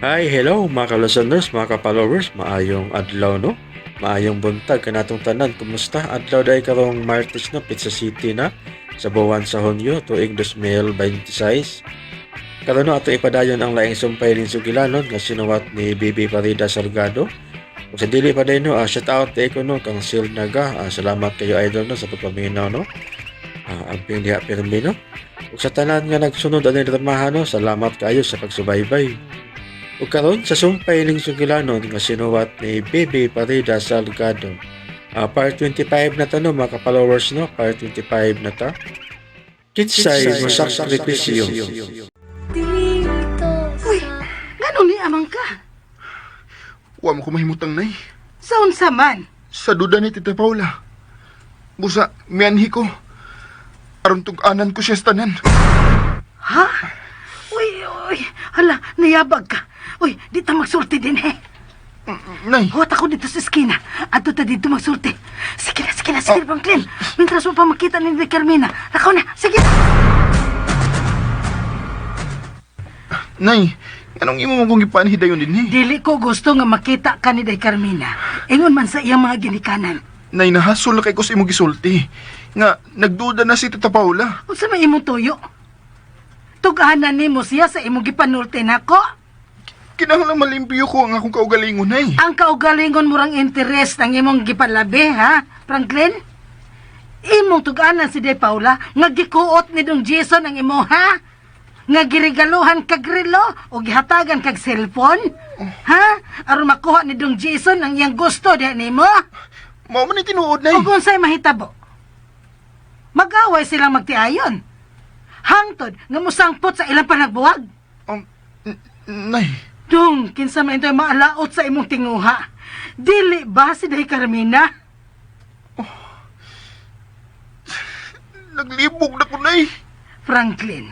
Hi, hello mga ka-listeners, mga ka-followers, maayong adlaw, no? Maayong buntag kanatong tanan. Kumusta? Adlaw dahil karong Martes, no, Pizza City na sa buwan sa Hunyo, tuig 2026. Karon, no, ato ipadayon ang laing sumpay ning sugilanon nga sinuwat ni Bibi Farida Salgado. Kung sa dili pa din, no, shout out ko, no, kang Sil Naga. Salamat kayo, idol, no, sa pagpaminaw, no. Amping diha pirmi, no. Ug sa tanan nga nagsunod ani dramahan, no, salamat kayo sa pagsubaybay. Ug karon sa sumpay ning sugilanon nga sinuwat ni Bibi Farida Salgado. Part 25 na ta, no, mga ka-followers, no, part 25 na ta. Kinsay mosakripisyo? Dito Uy, sa ngano ni amang ka? Wa mo ko mahimutang, Nay. Sa unsa man? Sa duda ni Tita Paula. Busa, mianhi ko. Aron tug-anan ko siya sa tanan. Ha? Uy, uy, hala, nayabag ka. Uy, di ta magsulti din eh. Nay, Huwat ako dito sa eskina. Adto ta dito magsulti. Sige na, sige na, sige na, Franklin. Mintras mo pa makita ni Carmina. Lakaw na, sige. Nay, anong imo mo kong gipanhi dayon din eh? Dili ko gusto nga makita ka ni Day Carmina. Ingon man sa iyang mga ginikanan. Nay, nahasol na kay ko sa imong gisulti. Nga, nagduda na si Tita Paula. Unsa may imong tuyo? Tugahanan nimo siya sa imong gipanulti nako. Kinahanglan malimpyo ko ang akong kaugalingon, Nay. Ang kaugalingon murang interes ng imong gipalabi, ha, Franklin? Imong tuganan si De Paula nga gikuot ni Dong Jason ang imo, ha? Nga girigaluhan kag relo o gihatagan kag cellphone? Ha? Aron makuha ni Dong Jason ang iyang gusto diha nimo? Mao man ni tinuod, Nay. O kung sa'y mahitabo? Mag-away silang magtiayon. Hangtod nga musangpot sa ilang panagbuwag. Nay, Dung, kinsa man ito'y maalaot sa imong tinguha. Dili ba si Day Carmina? Naglibog na ko, Nay. Franklin,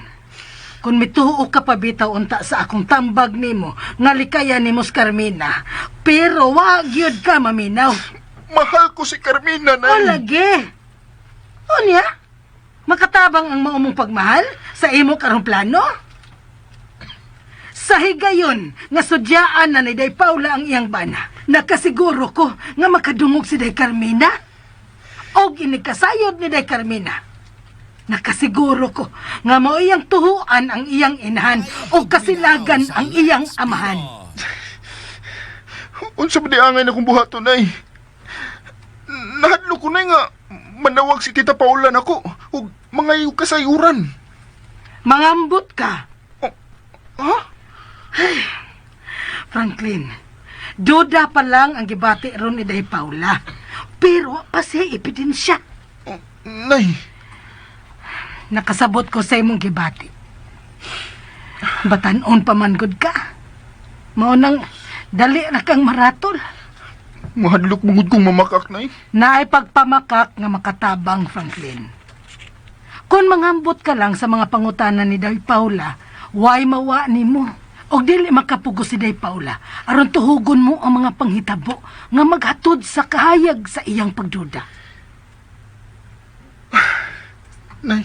kung mituo ka pa bitaw unta sa akong tambag nimo, nga likayan nimo si Carmina, pero wa gyud ka maminaw. Mahal ko si Carmina, O Nay. lagi. Unya, makatabang ang maumong pagmahal sa imo karong plano? Sa higayon nga sudyaan na ni Day Paula ang iyang bana, nakasiguro ko nga makadungog si Day Carmina. Og inikasayod ni Day Carmina. Nakasiguro ko nga mao iyang tuhuan ang iyang inahan o kasilagan ang iyang amahan. Unsa ba di angay na kong buhaton, Nay? Nahadlo ko, Nay, nga manawag si Tita Paula nako ug mga kasayuran. Mangambot ka. Ha? Franklin, duda pa lang ang gibati ron ni Day Paula. Pero pa siya ebidensya. Oh, Nay, Nakasabot ko sa imong gibati. Batanon pa man gud ka. Mao nang dali na kang maratol. Mahadlok mangud kong mamakak, Nay. Naay pagpamakak nga makatabang, Franklin. Kung mangambot ka lang sa mga pangutana ni Day Paula, why mawa nimo? Og dili makapugos si Day Paula aron tuhugon mo ang mga panghitabo nga maghatod sa kahayag sa iyang pagduda. Nay,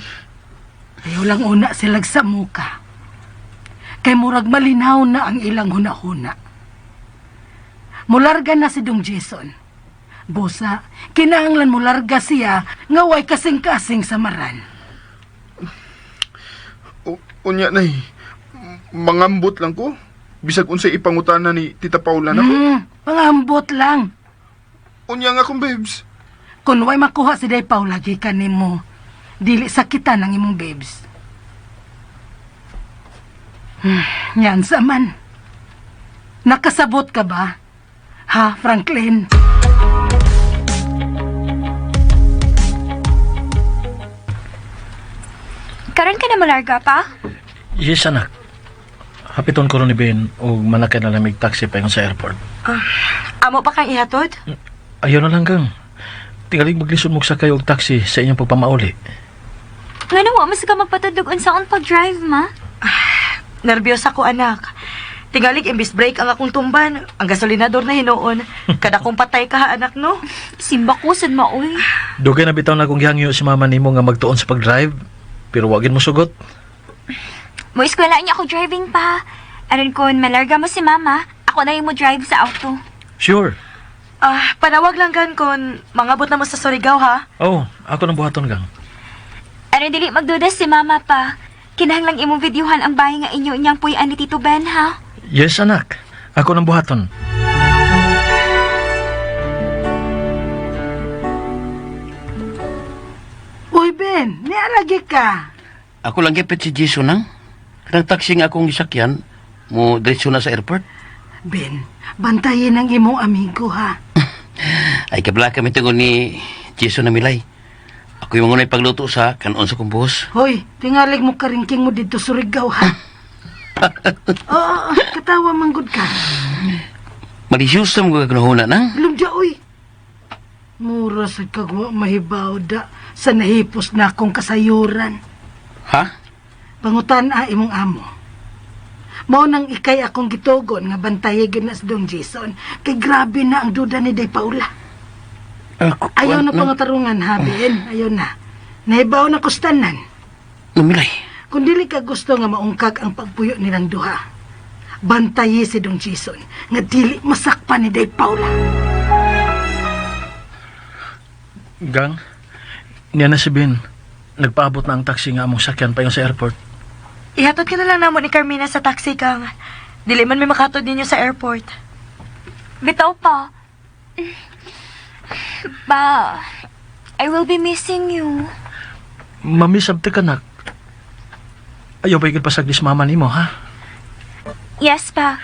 Ayaw lang una silag sa muka. Kay murag malinaw na ang ilang hunahuna. Mularga na si Dong Jason. Busa, kinahanglan mularga siya nga way kasing-kasing sa maran. Unya, Nay. Mangambot lang ko. Bisag unsay ipangutana ni Tita Paula nako. Pangambot lang. Unya nga akong babes. Kung way makuha si Day Paula, gikan nimo. Dili sakitan ang imong babes. Yan sa man. Nakasabot ka ba? Ha, Franklin? Karon ka na malarga pa? Yes, anak. Hapiton ko ron ni Ben og manakay na lamig taxi paingon sa airport. Amo pa kang ihatod? Ayaw na lang kang. Tingalig maglisod mo sakay og taxi sa inyong pagpamauli. Ngano wa mas ka magpatudlog unsaon pag-drive, ma? Nervyos ako, anak. Tingalig imbis break ang akong tumban, ang gasolinador na hinuon. Kada kong patay ka, ha, anak, no? Simba ko sad maoy. Dugay na bitaw na kung gihangyo si mama nimo nga magtuon sa pag-drive, pero wagin mo sugot. Mo eskwela niya ako driving pa. Aron kon malarga mo si mama, ako na yung mo drive sa auto. Sure. Ah, panawag lang gan kon mangabot na mo sa Surigao ha. Oh, ako nang buhaton, gang. Aron dili magduda si mama pa. Kinahanglang imong videohan ang bahay nga inyo niyang puy-an ni Tito Ben ha. Yes, anak. Ako nang buhaton. Uy, Ben, nialagi ka. Ako lang gipit si Jason nang. Kanang taxi nga akong gisakyan, mo diretso na sa airport. Ben, bantayin ang imong amigo, ha? Ay kabla kami tungod ni Jason na milay. Ako yung unay pagluto sa kanon sa kumbos. Hoy, tingalig mo karingking mo dito Surigao, ha? Oo, oo, katawa manggod ka. Malisyosa mo gaganohuna nang. Lumja, uy. Mura sa kagwa mahibaw da sa nahipos na akong kasayuran. Ha? Pangutan a imong amo. Mao nang ikay akong gitugon nga bantaye gyud na sa Dong Jason kay grabe na ang duda ni Day Paula. Ayaw na pangatarungan ha, Ben. Ayaw na. Nahibaw na kustanan. Namilay. Kung dili ka gusto nga maungkag ang pagpuyo nilang duha, bantaye si Dong Jason nga dili masakpan ni Day Paula. Gang, niya na si Ben. Nagpaabot na ang taxi nga among sakyan pa sa airport. Ihatod ka na lang namo ni Carmina sa taxi kang. Dili man may makatod ninyo sa airport. Bitaw pa. Ba, I will be missing you. Mamisabte ka, nak. Ayaw ba ikot pasaglis mama nimo, ha? Yes pa.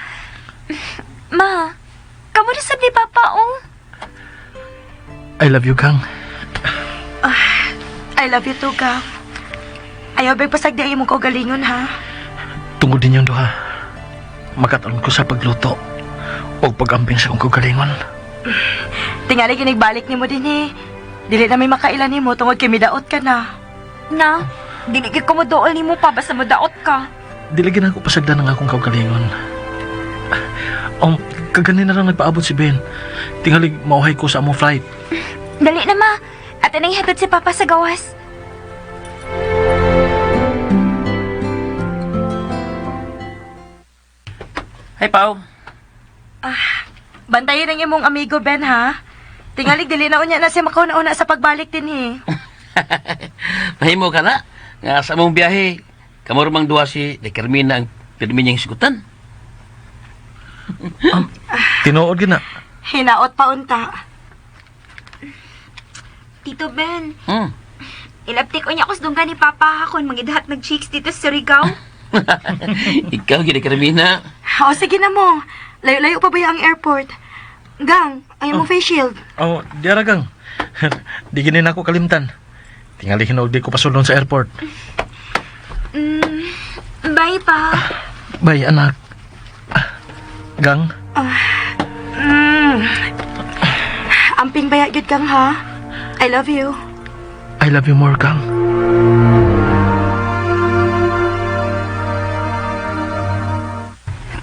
Ma, kamo na sab ni Papa oh. I love you, gang. I love you too, Kang. Ayaw ba'y pasagdi ang imong kaugalingon ha. Tungod din yung duha. Makataon ko sa pagluto o pag-amping sa akong kagalingon. Tingali ginigbalik nimo din eh. Dili na may makailan nimo tungod kay midaot ka na. Na, dili gyud ko moduol nimo pa basta modaot ka. Dili gina ako pasagdan ng akong kaugalingon. Kaganin na lang nagpaabot si Ben. Tingalig mauhay ko sa among flight. Dali na ma. At anay hatod si Papa sa gawas. Hi, Pao. Bantayin ang imong amigo Ben ha. Tingali dili na unya na siya makauna-una sa pagbalik din eh. Mahimo ka na. Nga sa among biyahe, kamurmang duwa si De Carmina ang pirmi niyang sigutan. Tinuod gina. Hinaot pa unta. Tito Ben, Hmm. ilaptik unya ko sa dunggan ni Papa ha kon mangidhat nag chicks dito sa Surigao. Ikaw, gid Carmina. O sige na mo. Layo-layo pa ba ang airport? Gang, ang imong face shield. Oh, diara gang. Di gini na ako kalimtan. Tingali hinuog di ko pasulon sa airport. Bye pa. Bye, anak. Gang, Amping baya gyud kang ha. I love you. I love you more, gang.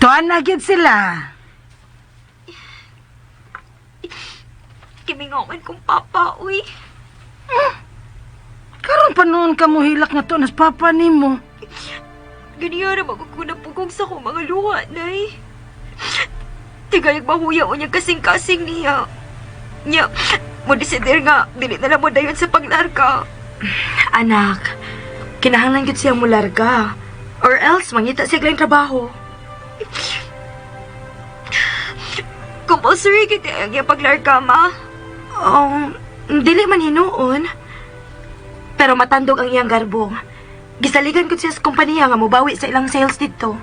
Tuan na gyud sila. Kimingawan kong papa, uy. Karon pa noon ka mohilak nga to nas papa nimo. Ganiya na magkukunapugong sa akong mga luha, nay. Tigayag mahuya o niya kasing-kasing niya. Niya, mo desider nga, dili na lang mo dayon sa paglarga. Anak, kinahanglan gyud siyang mularga. Or else mangita siya lang trabaho. Compulsory kita ang iyang paglarga, ma. Dili man hinuon. Pero matandog ang iyang garbo. Gisaligan gud siya sa kompanya nga mobawi sa ilang sales dito.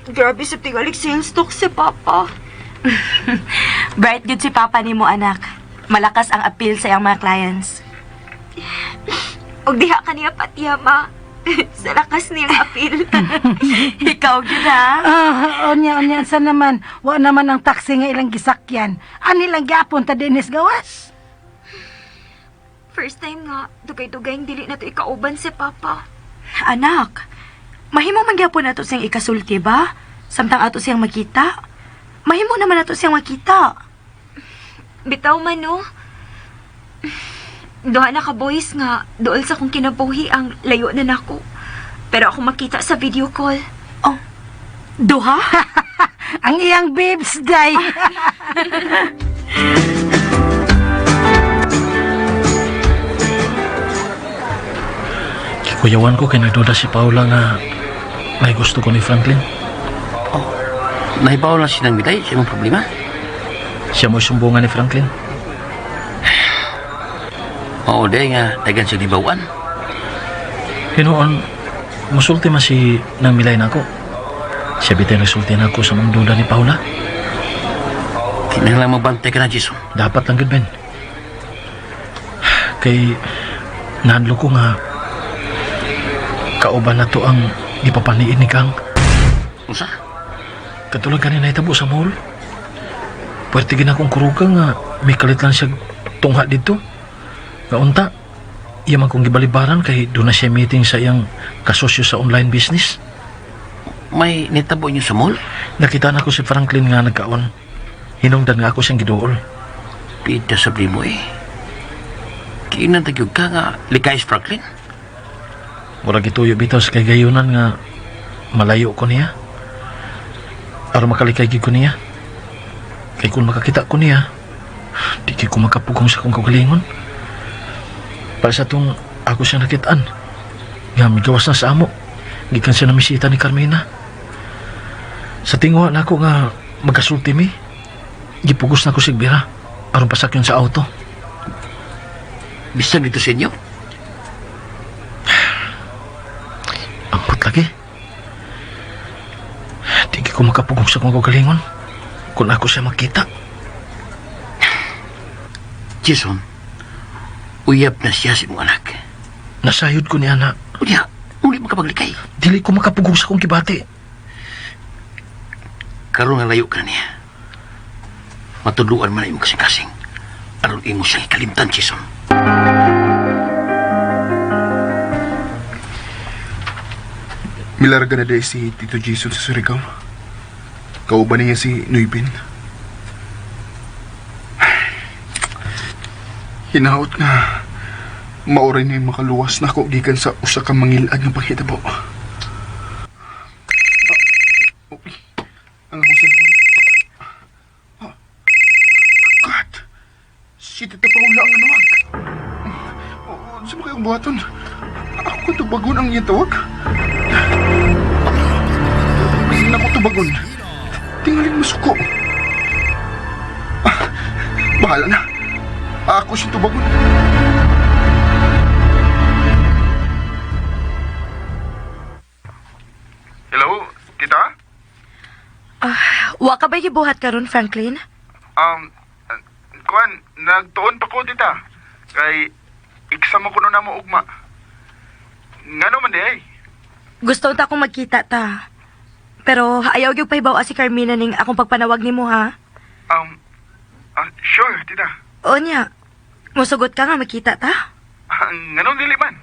Grabe sa tingalik sales talk si Papa. Bright gud si Papa nimo anak. Malakas ang appeal sa iyang mga clients. Og diha ka niya patiya, ma. Sa lakas niyang apil. Ikaw gyud ha. Ah, onya onya sa naman. Wa naman ang taxi nga ilang gisakyan. Ani lang gyapon ta dinis gawas. First time nga, dugay-dugay dili na to ikauban si Papa. Anak, mahimo man gyapon nato siyang ikasulti ba? Samtang ato siyang makita. Mahimo naman nato siyang makita. Bitaw man, no? Duha na ka boys nga, dool sa kong kinabuhi ang layo na nako. Pero ako makita sa video call. Oh, Duha? Ang iyang babes, day. Gikuyawan ko kay nagduda si Paula nga may gusto ko ni Franklin. Nahibaw lang sinang Milay sa imong problema. Siya mo sumbungan ni Franklin. Oo, day nga dagan siya gibawan. Hinuon, musulti man si nang milay nako. Siya bitay nagsulti nako sa mga duda ni Paula. Kinahanglan magbantay ka na, Jason. Dapat lang gud Ben. Kay nahadlo ko nga kauban na to ang gipapaniin ni Kang. Unsa? Katulad kanin nahitabo sa mall. Pwerte gina akong kuruga nga may kalit lang siya tungha dito. Nga unta, iya man kong gibalibaran kay doon na siya meeting sa iyang kasosyo sa online business. May nitabo inyo sa mall? Nakita na ko si Franklin nga nagkaon. Hinungdan nga ako siyang giduol. Pida sa mo eh. Kiinan tagyog ka nga likay si Franklin. Murag gituyo bitaw sa kagayunan nga malayo ko niya. Aron makalikay gid ko niya. Kay kung makakita ko niya, di kay ko makapugong sa akong kaugalingon. Para sa tong ako siyang nakitaan. Nga migawas na sa amo. Gikan siya namisita ni Carmina. Sa tinguha na ako nga magkasulti mi. Gipugos na ko sigbira. Aron pasakyon sa auto. Bisan dito sa inyo. Ampot lagi. Di ko makapugong sa akong kaugalingon. Kung ako siya makita. Jason, uyab na siya sa imong anak. Nasayod ko niya na Unya, uli makapaglikay. dili ko makapugong sa akong gibati. Karon nga layo ka na niya. Matudluan man na imong kasing-kasing. Aron imo siyang ikalimtan, Jason. Milarga na day si Tito Jason sa Surigao. Kauban niya si Nuybin. Hinaot nga. Maoray na yung makaluwas na ako gikan sa usa ka mangilad nga panghitabo. Ah, okay. Ang akong cellphone. Ah, God! Si Tita Paula ang nanawag. Oh, sa kayong buhaton? Ako ka tubagon ang iyang tawag. Bisin ako tubagon. Tingalin masuko. Ah, bahala na. Ako siyang tubagon. Hello, tita? Wa ka ba gibuhat karon, Franklin? Um, kuan, nagtuon pa ko, tita. Kay, exam ako na mo ugma. Ngano man di ay? Gusto ta akong magkita ta. Pero ayaw gyud pahibaw si Carmina ning akong pagpanawag nimo ha. Sure, tita. Onya, musugot ka nga magkita ta. Nganong dili man?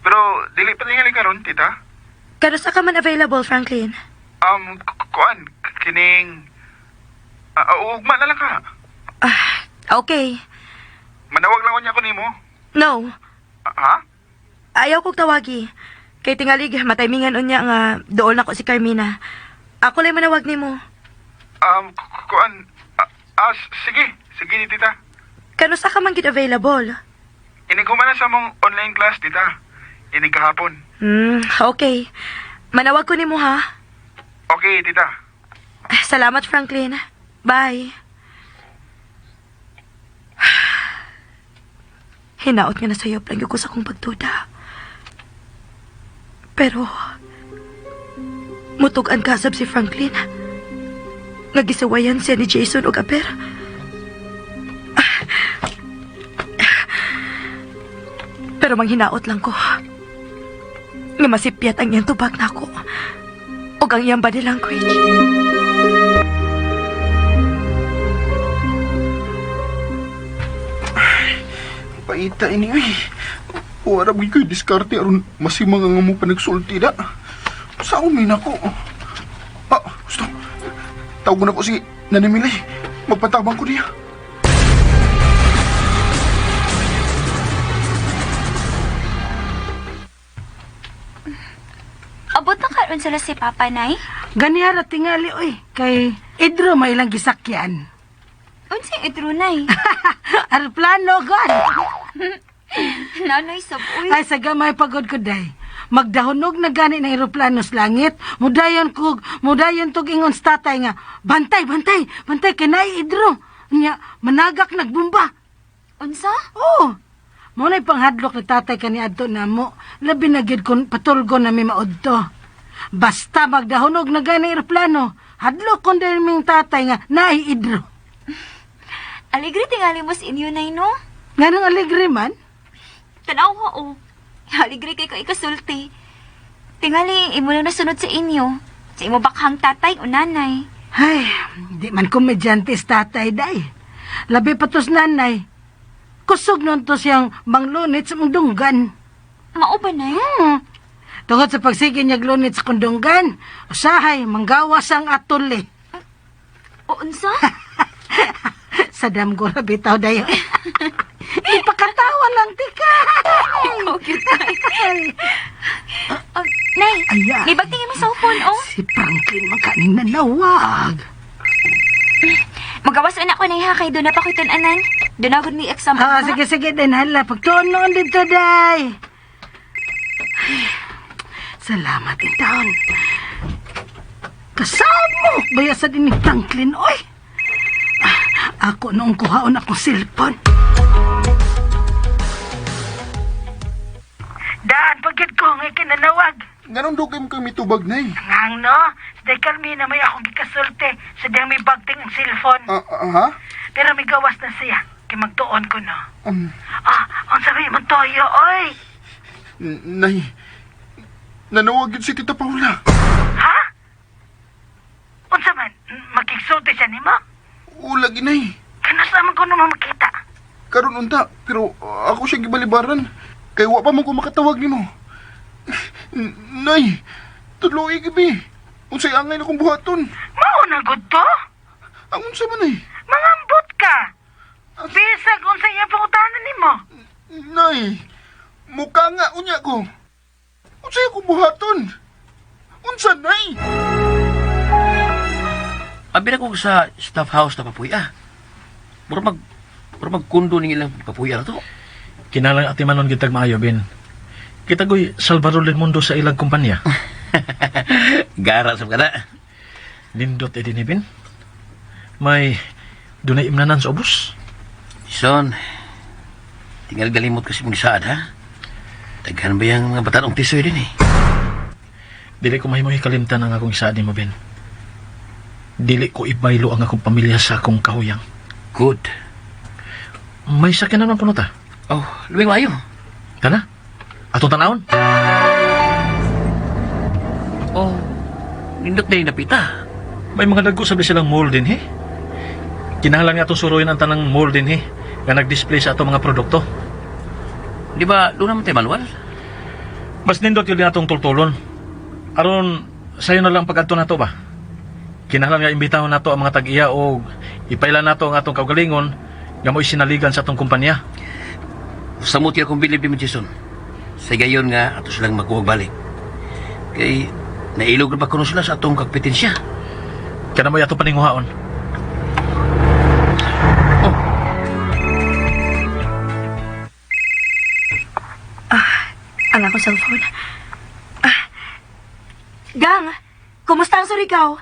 Pero, dili pa tingali karon, tita. Kanusa ka man available, Franklin? Kuan, kining... ugma na lang ka. Ah, okay. Manawag lang niya ko nimo. No, Ha? ayaw kog tawagi. Kay tingalig, mataymingan unya nga dool nako si Carmina. Ako lang manawag nimo. Kuan, sige, sige tita. Kanusa ka man gid available? Inig na sa mong online class, tita. Inig kahapon. Okay. Manawag ko nimo ha. Okay, tita. Ah, salamat, Franklin. Bye. Hinaot nga na sa'yo, plangyo ko sa akong pagduda. Pero, mutugan kasab si Franklin. Nagisiwayan siya ni Jason og Aber. Pero manghinaot lang ko. Nga masipyat ang iyang tubag nako. Og ang iyang body language. Paita ini ay. Wala mo ko'y diskarte aron masimang ang mo panagsulti da. Sa umin ako. Ah, gusto. Tawag na ko si Nanimilay. Magpatabang ko niya. Abot na karon sila si Papa, Nay? Ganihara tingali oy kay Idro may ilang gisakyan. Unsay idro, nay? Aeroplano god. Nanay sab uy. Ay sa gamay pagod ko day. Magdahunog na gani ng eroplano sa langit. Mudayon kog, mudayon tog ingon sa tatay nga, bantay, bantay, bantay kay naay idro. Nya, managak nagbumba. Unsa? Oo. Mo na'y panghadlok ni tatay kani adto namo. Labi na gyud kun patulgo na mi maudto. Basta magdahunog na gani eroplano, hadlok kon dahil ming tatay nga naay idro. Alegre tingali mo sa inyo, nay, no? Nganong alegre man? Tanaw ka, oh. Alegre kay ka ikasulti. Tingali, imo lang nasunod sa inyo. Sa imo bakhang tatay o nanay. Ay, di man komedyante sa tatay day. Labi pa tos nanay. Kusog nun to siyang manglunit sa mundunggan. Mao ba, nay? Tungod sa pagsige niya glunit sa kundunggan, usahay, manggawas ang atol eh. O unsa? Sa damgo na bitaw dayo. Ipakatawa lang, tika. Ikaw cute, nay. Oh, nay, Ayan. may bagtingin mo cellphone, oh. Si Franklin makaning nanawag. Magawas na ako, nay, ha? Kay doon na pa ko'y tun-anan. Doon na may exam. Ah, ha? sige, sige, din hala. Pagtuon noon dito, day. Ay, salamat in taon. Kasamo! Baya sa din ni Franklin, oy! Ah, ako noong kuhaon akong cellphone. Daan, pagkit ko, ngay kinanawag. Nganong dugay mo kay mitubag, Nay? Ngang no, sa day Carmina may akong gikasulti. Sa diyang may bagting ang cellphone. Ah, ah, ha? Pero may gawas na siya. Kay magtuon ko no. Um, Ah, ang sabi mo toyo, oy! Nay, nanawag yun si Tita Paula. Ha? Unsa man, makigsulti siya nimo? Ulag, Nay. Kanus man ko naman makita? Karon unta, pero ako siya gibalibaran. Kay wa pa man ko makatawag nimo. Nay, tuloy gibi. Unsay angay na kong buhaton? Mao na gud to? Ang unsa man ay? Mangambot ka. Bisag unsa iya pangutana nimo? Nay, mukha nga unya ko. Unsay akong buhaton? Unsa nay? Abi na ko sa staff house na papuya. Mura mag mura magkundo ning ilang papuya na to. Kinalang ati manon gitag maayo Ben. Kita ko'y Salvador del Mundo sa ilang kumpanya. Gara sa kada. Nindot eh din eh, Ben. May dunay imnanan sa ubos. Son, tingal galimot kasi mong saad ha. Daghan ba yung mga batanong tisoy din eh. Dili ko mahimo hikalimtan ang akong isaad nimo Ben. Dili ko ibaylo ang akong pamilya sa akong kahuyang. Good. May sakyanan naman kuno ta. Oh, luming maayo. Kana? Atong tanawon. Oh, nindot na yung napita. May mga dagko sabi silang mall din he. Kinahanglan nga atong suruin ang tanang mall din he nga nag-display sa atong mga produkto. Di ba, doon naman tayo manual? Mas nindot yun din atong tultulon. Aron sayo na lang pag-adto nato ba? Kinahanglan nga imbitahon nato ang mga tag-iya o ipailan nato ang atong kaugalingon nga mo'y sinaligan sa atong kumpanya. Samot akong bilib ni Jason. Sa gayon nga, ato silang makuha balik. Kay, nailog na ba kuno sila sa atong kagpetensya? Kana mo'y ato paninguhaon. Ang akong cellphone. Ah. Gang, kumusta ang Surigao?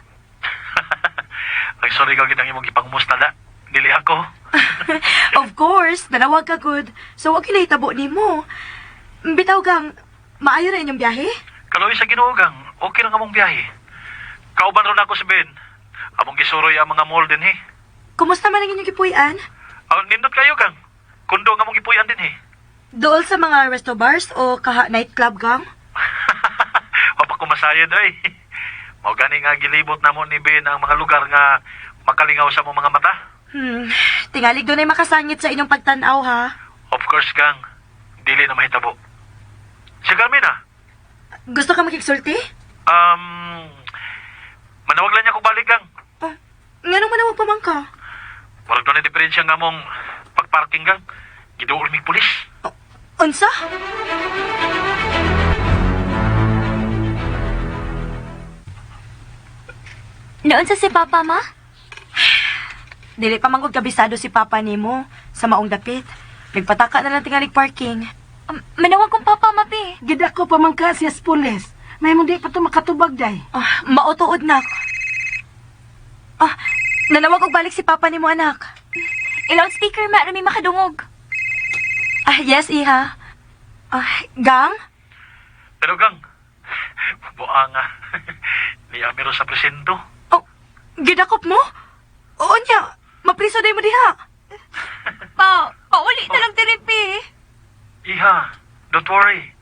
Ay, sorry ka gid ang imong gipangumusta da. Dili ako. Of course, nanawag ka good. So, wag kinahitabo nimo. Bitaw gang, maayo na inyong biyahe? Kaloy sa Ginoo gang, okay lang among biyahe. Kauban ron ako si Ben. Among gisuroy ang mga mall din he. Kumusta man ang inyong gipuy-an? Aw, nindot kayo gang. Kundo nga among gipuy-an din he. Dool sa mga resto bars o kaha nightclub gang? Wa pa ko masayod oy. Mao gani nga gilibot namo ni Ben ang mga lugar nga makalingaw sa among mga mata. Tingalig doon ay makasangit sa inyong pagtanaw ha. Of course gang, dili na mahitabo. Si Carmina, Gusto ka makigsulti? um, manawag lang niya kung balik gang. Oh, nganong manawag pa man ka? Murag doon na diferensya nga mong pagparking gang. Giduol mig pulis. Unsa? Naunsa si Papa, ma? Dili pa manggod kabisado si Papa nimo sa maong dapit. Nagpataka na lang tingalig parking. Manawag kong Papa, ma, bi. Gidako pa man ka siya sa pulis. May di pa to makatubag day. Ah, mautuod na. Ah, nanawag og balik si Papa nimo, anak. I-loudspeaker, ma, aron may makadungog. Ah, yes, iha. Ah, gang? Pero gang, buanga. Niya meron sa presinto. Oh, gidakop mo? Oo niya, mapriso day mo diha. Pa, pauli na lang diri, bi. Iha, don't worry.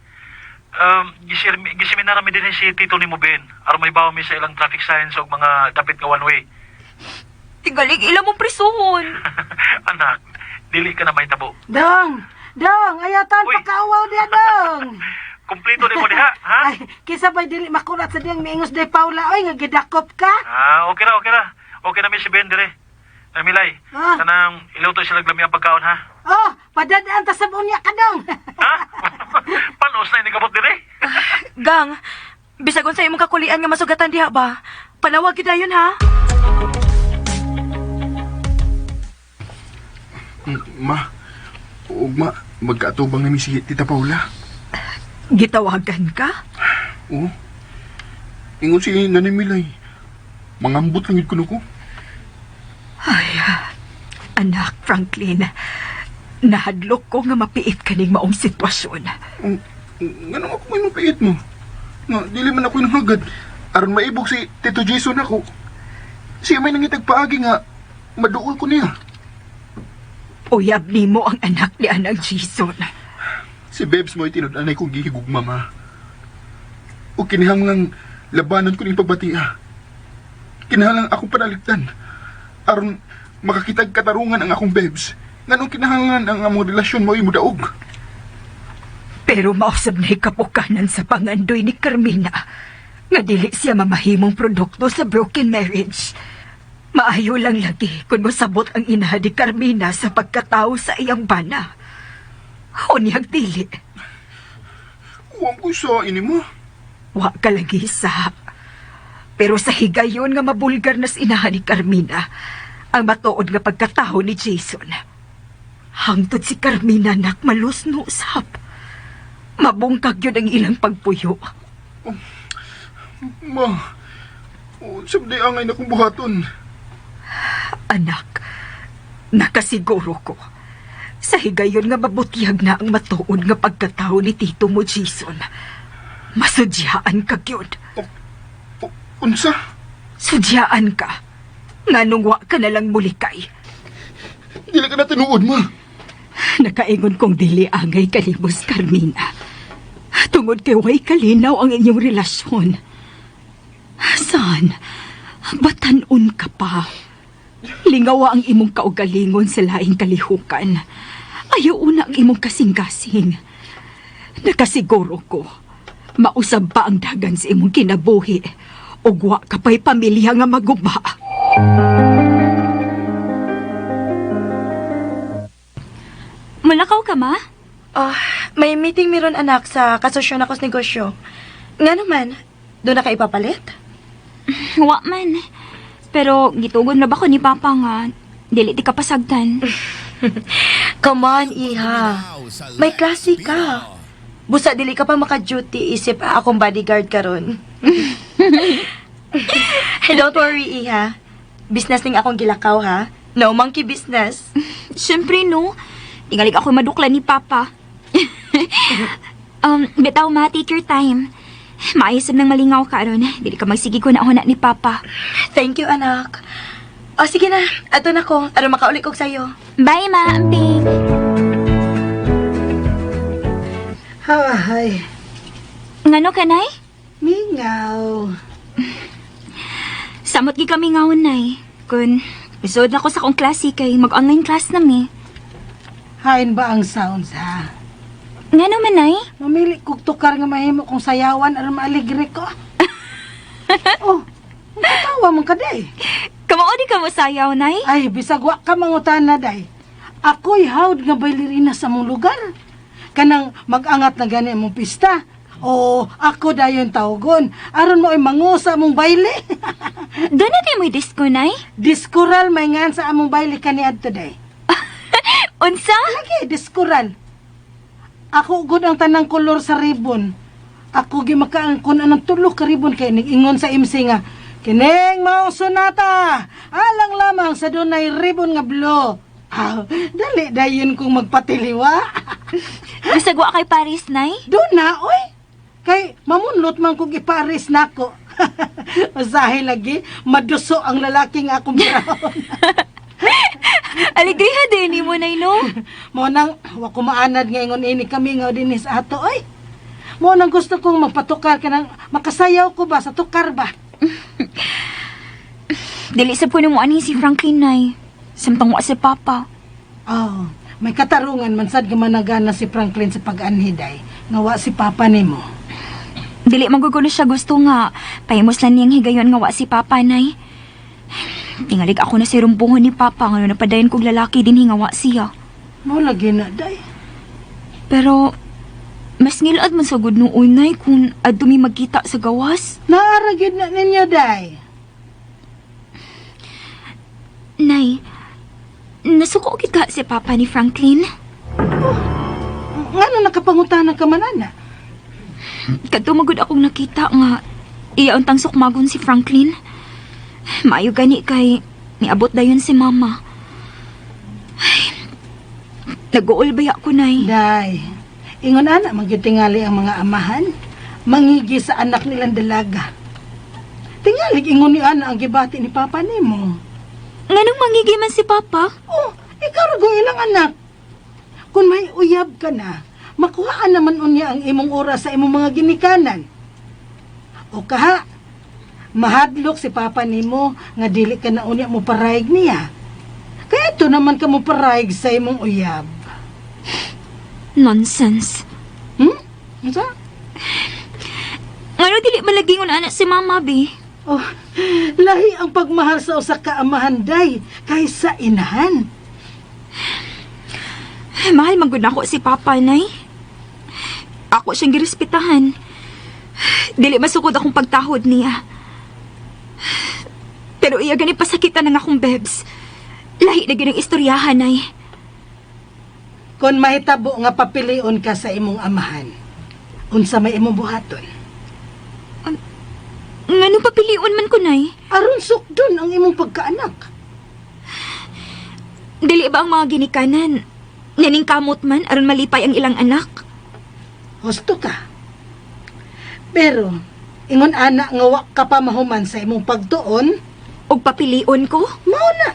Giseminara mi din si Tito ni mo Ben. Aron may bawo mi sa ilang traffic signs og mga dapit nga one way. Tingalig ila mong prisuhon. Anak, dili ka na may tabo. Dong! Dong! Ayatan Uy. pakaawaw diya, dong! Kumplito ni mo diha, ha? Ay, kisa ba'y dili makulat sa diyang miingos day Paula, oy, nga gidakop ka? Ah, okay ra, okay ra. Okay na mi si Ben dire. Namilay, Ah. kanang iluto sila glami ang pagkaon ha. Oh, padadaan ta sa unya ka, dong! Ha? Panos na inigabot dire? Gang, bisag unsa imong kakulian nga masugatan diha ba? Panawag gyud dayon ha. Ma, ugma, magkaatubang nami si Tita Paula. Gitawagan ka? Oo. Ingon si Nanay Milay. Mangambot lang yun kuno ko. Ay, anak, Franklin. Nahadlok ko nga mapiit kaning maong sitwasyon. Nganong ako may mapiit mo? Nga, dili man ako yung hagad. Aron maibog si Tito Jason ako. Siya may nangitag paagi nga, maduol ko niya. Uyab nimo ang anak ni Anang Jason. Si Bebs mo itinud-anay kong gihigugma, ma. O kinahanglang labanan ko ning pagbatia. Kinahanglang akong panaligtan. Aron makakitag katarungan ang akong Bebs. Nganong kinahanglan ang among relasyon mo daog. Pero mausab na'y kapukanan sa pangandoy ni Carmina nga dili siya mamahimong produkto sa broken marriage. Maayo lang lagi kung mosabot ang ina ni Carmina sa pagkatao sa iyang bana. Unyag dili, Huwag ko sa ini mo. wa ka lagi sa. Pero sa higayon nga mabulgar na sa inahan ni Carmina, ang matuod nga pagkatao ni Jason. Hangtod si Carmina nak malusno usab. Mabungkag yun ang ilang pagpuyo. Ma, sabdi angay na kong buhaton. Anak, nakasiguro ko. Sa higayon nga mabutyag na ang matuod nga pagkatao ni Tito mo, Jason. Masudyaan ka gyud. Unsa? Sudyaan ka. Nganong wa ka na lang mulikay. Dili ka na tinuod, ma. Nakaingon kong dili angay kalimos, Carmina. Tungod kay way kalinaw ang inyong relasyon. San? Batanon ka pa. Lingawa ang imong kaugalingon sa laing kalihukan. Ayaw una ang imong kasing-kasing. Nakasiguro ko, mausab pa ang dagan sa imong kinabuhi. Ug wa ka pa'y pamilya nga maguba. Mulakaw ka, ma? Ah, may meeting meron anak sa kasosyon ako sa negosyo. Nga naman, doon na ka ipapalit? Wa man. Pero gitugon na ba ko ni Papa nga dili ti kapasagdan. Come on, iha. May klase ka. Busa dili ka pa maka-duty isip akong bodyguard karon. Don't worry, iha. Business ning akong gilakaw ha. No monkey business. Siyempre no. Tingalig ako madukla ni Papa. Bitaw ma, take your time. Maayos ng malingaw ka aron. Dili ka magsige ko na na ni Papa. Thank you, anak. O sige na, ato na ko. Aron makauli kog sayo. Bye ma, amping. Ay, Ngano kanay? mingaw. Samot gi kami ngaon nay. Kun isod na ko sa akong klase kay mag-online class na mi. Hain ba ang sounds, ha? Ngano man nay? Mamili kog tukar nga mahimo kong sayawan aron maaligre ko. Oh, ang katawa man ka, day. Kamao di ka mo sayaw nay? Ay, bisag wa ka mangutana, day. Ako'y hawd nga bailerina sa mong lugar. Kanang mag-angat na gani among pista. O ako dayon tawgon. Aron mo ay mangu sa among bayle. Doon na tayo mo'y disco, Nay. Diskural may ngan sa among bayle kaniadto day. Unsa? Lagi, diskural. Ako gud ang tanang kolor sa ribbon. Ako gi makaangkon anang tulo ka ribbon kay ning-ingon sa MC nga kining maong sonata alang lamang sa dunay ribbon nga blue. Ah, dali dayon kong magpatiliwa. Bisag wa kay Paris, Nay. Doon na, oy. Kay mamunlot man kog ipares nako. Usahay lagi, maduso ang lalaki nga akong birahon. Alegriha din ni mo, Nay, no? Mo nang wa ko maanad nga ingon ini kami nga dinhi sa ato oy. Mo nang gusto kong magpatukar kanang makasayaw ko ba sa tukar ba. Dili sa puno mo anhi si Franklin, Nay. Samtang wa si Papa. Oh, may katarungan man sad nga managana si Franklin sa pag-anhiday nga wa si papa nimo. Dili magugulo siya gusto nga. Pahimos lang niyang higayon nga wa si Papa, Nay. Tingalig ako na si rumbungon ni Papa nga napadayon kog lalaki din nga wa siya. Mo lagi na day. Pero mas ngilad man sa gud noon, Nay, kung adto mi magkita sa gawas. Naara gyud na ninyo day. Nay, nasuko kita si Papa ni Franklin. Ngano nakapangutana ka man ana? Kadto magud akong nakita nga iya untang sukmagon si Franklin. Maayo gani kay niabot dayon si Mama. Ay, nag-uol baya ko, Nay. Day. Ingon ana man gyud tingali ang mga amahan mangigi sa anak nilang dalaga. Tingali ingon ni ana ang gibati ni papa nimo. Nganong mangigi man si Papa? Oh, ikaw ra kung ilang anak. Kung may uyab ka na, makuhaan naman unya ang imong oras sa imong mga ginikanan. O kaha, mahadlok si papa nimo nga dili ka na unya mo paraig niya. Kaya ito naman ka mo paraig sa imong uyab. Nonsense. Unsa? Ngano dili malagi ngon anak si Mama, bi? Oh, lahi ang pagmahal sa usa ka amahan day kaysa inahan. Mahal man gud nako si Papa, Nay. Ako siyang girespetahan. Dili masukod akong pagtahod niya. Pero iya gani pasakitan ng akong bebs. Lahi na gyud ang istoryahan, Nay. Kung mahitabo nga papilion ka sa imong amahan, unsa may imong buhaton? Ngano papilion man ko, Nay? Aron sukdon ang imong pagkaanak. Dili ba ang mga ginikanan? Naning kamot man aron malipay ang ilang anak? Husto ka. Pero, ingon ana nga wa ka pa mahuman sa imong pagtuon, Og papilion ko? mao na.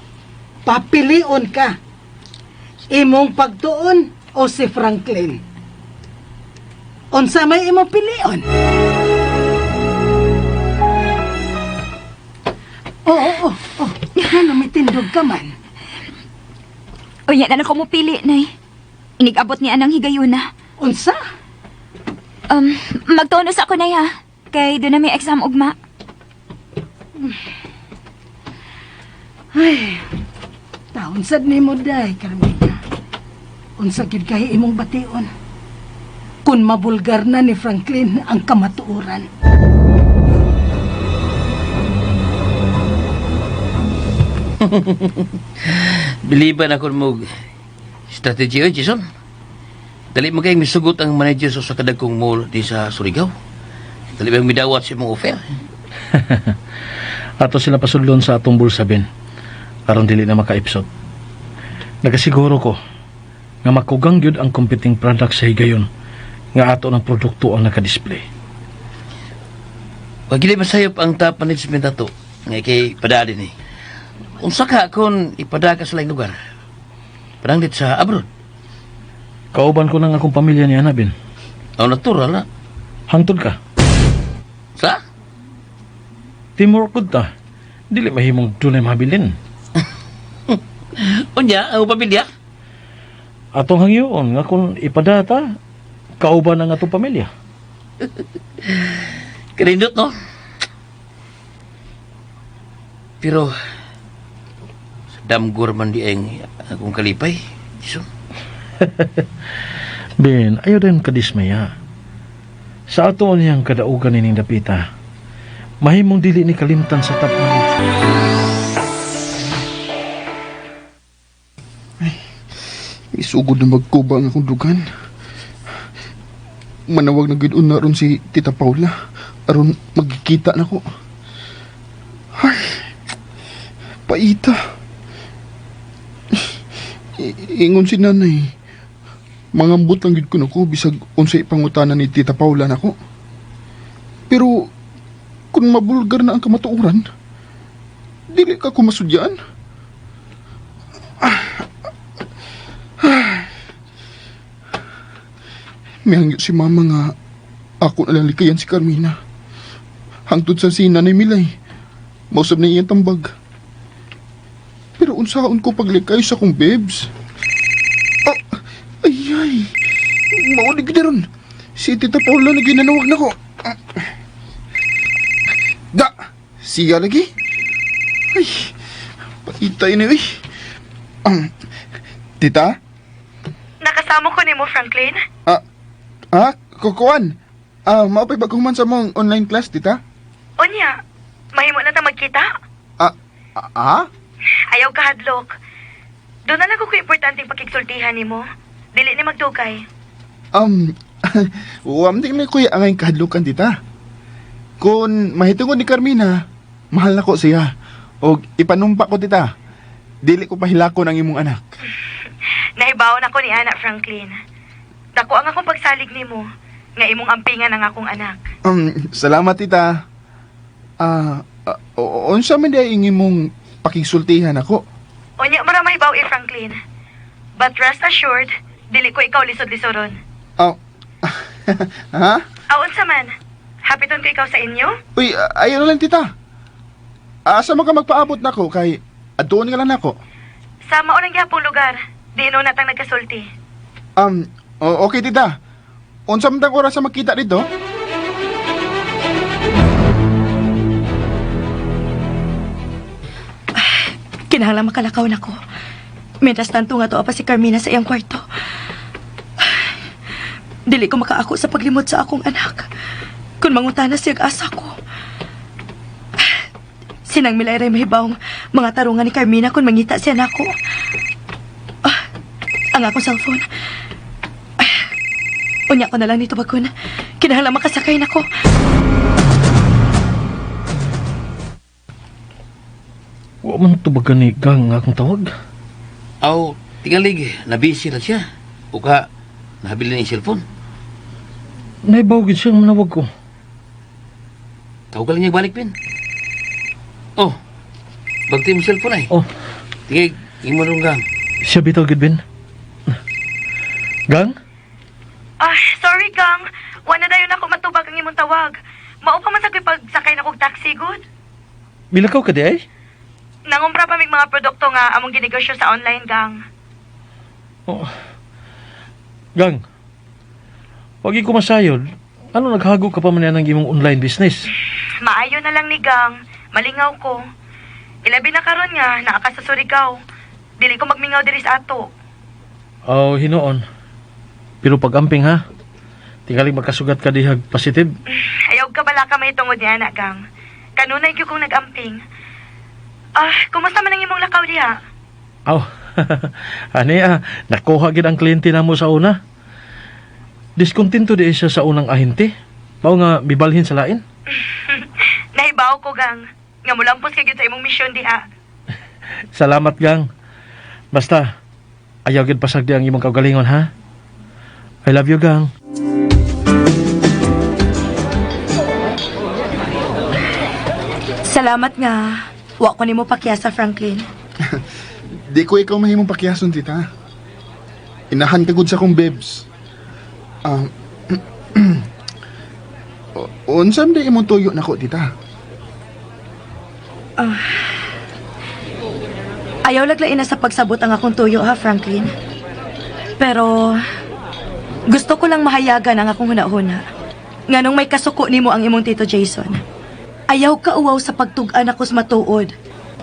Papilion ka. Imong pagtuon o si Franklin. Unsa may imong pilion? Oo, oo, oo. Ngano may tindog ka man? O yan na ko mo pili, Nay. Inigabot ni anang higayuna. Unsa? Magtuon sa ako, Nay, ha? Kay doon na may exam ugma. Ay, taon sad nimo day, Carmina. Unsa gyud kay imong bation? Kun mabulgar na ni Franklin ang kamatuoran. Biliban ako mo strategy oy, Jason. Dali mo kayong misugot ang manager sa usa ka dagkong mall di sa Surigao. Dali ba midawat sa imong offer? Ato sila pasudlon sa atong bulsa, Ben. Aron dili na makaipsot. Nagasiguro ko nga makugang gyud ang competing product sa higayon nga ato ng produkto ang nakadisplay. Wag gili masayop ang top management ato nga kay padali ni. Unsa ka kon ipada ka sa laing lugar? Pananglit sa abroad. Kauban ko lang akong pamilya ni Ana, Ben. Ang natural na. Hangtod ka. Sa? Teamwork gud ta. Dili mahimong dunay mabilin. Unya, ang pamilya. Atong hangyoon nga kung ipadata, kauban ang atong pamilya. Kanindot, no? Pero, sa damgor man di ang akong kalipay, Jason. Ben, ayaw din kadismaya. Sa ato niyang kadaugan nining dapita, mahimong dili ni kalimtan sa top management. Isugod na magkuba ang akong dugan. Manawag na gid na ron si Tita Paula. Aron magkikita na ko. Ay, paita. Ingon si nanay. Mangambot lang gid ko nako bisag unsay pangutana ni Tita Paula nako. Pero kung mabulgar na ang kamatuoran, dili ka ko masudyan. Mihangyo si mama nga ako na lang likayan si Carmina. Hangtod sa si Nanay Milay. Mausab na iyang tambag. Pero unsaon ko paglikay sa akong babes? Oh, ay ay. Mauli gid ron. Si Tita Paula na ginanawag nako. Ah. Da, siya lagi. Ay, paitay ni uy. Tita? Nakasama ko nimo, Franklin. Ah, kukuan. Maupay paghuman sa mong online class, tita? Unya, mahimo na ta magkita. Ah, ah, ah? Ayaw ka hadlok. Doon na lang ko importanteng pakigsultihan nimo. Dili ni magdugay. Wam di na kuya angay kahadlukan, tita. Kung mahitungod ni Carmina, mahal na ko siya. O ipanumpa ko, tita. Dili ko pahilakon ang imong anak. Nahibaw na ko ni Ana Franklin. Dako ang akong pagsalig nimo nga imong ampingan ang akong anak. Salamat, tita. Unsa man di ay imong pakigsultihan ako? Unya mara mahibaw eh, Franklin. But rest assured, dili ko ikaw lisod-lisoron. Ah, ha? Aon sa man. Hapiton ko ikaw sa inyo? Uy, ayaw na lang, tita. Asa man ka magpaabot nako kay adtuon ka lang nako. Sa mao nang gihapong lugar, di no natang nagkasulti. Okay tita. Unsa man tang oras sa magkita dito? Kinahanglan makalakaw na ko. Mientras tanto nga to pa si Carmina sa iyang kwarto. Dili ko makaako sa paglimot sa akong anak. Kung mangutana siya asa ko. Sinang milay ray mahibawng mga tarungan ni Carmina kung mangita siya nako. Ah, ang akong cellphone. Ah, unya ko na lang nito bakun. Kinahanglan makasakay nako. Wa man tubagan ni Gang nga akong tawag. Aw, tingalig, nabisi na siya. Uka, nabili na yung cellphone. Naibaw gid siyang manawag ko. Tawag ka lang niya balik, Pin. Oh, bagti mo cellphone ay. Oh. Tingay, imo nung gang. Siya bitaw gid Ben. Gang? Ah, sorry Gang. Wala na dayon ako matubag ang imong tawag. Mao pa man sa ko'y pagsakay na kog taxi good. Milakaw ka di ay? Nangumpra pa mig mga produkto nga among ginegosyo sa online gang. Oh. Gang. Wag ko masayod. Ano naghago ka pa man yan ang imong online business? Maayo na lang ni Gang. Malingaw ko. Ilabi na karon nga naa ka sa Surigao. Dili ko magmingaw diri sa ato. Oh, hinoon. Pero pag-amping ha. Tingaling magkasugat ka dihag positive. Ayaw ka bala ka may tungod ni anak gang. Kanunay gyud kong nagamping. Ah, kumusta man ang imong lakaw diha? Aw. Ani ah, nakuha gid ang kliyente namo sa una. Diskontento di siya sa unang ahente. Mao nga mibalhin sa lain. Nahibaw ko gang. Nga mulampos ka gyud sa imong misyon diha. Salamat gang. Basta ayaw gid pasagdi ang imong kaugalingon ha. I love you gang. Salamat nga. Wa ko nimo pakyasa Franklin. Di ko ikaw mahimong pakiyason, tita. Inahan ka gud sa akong babes. Unsa man di imong tuyo nako, tita? Ayaw laglain na sa pagsabot ang akong tuyo ha, Franklin. Pero gusto ko lang mahayagan ang akong hunahuna. Nganong may kasuko nimo ang imong Tito Jason. Ayaw ka uwaw sa pagtug-an ako sa matuod.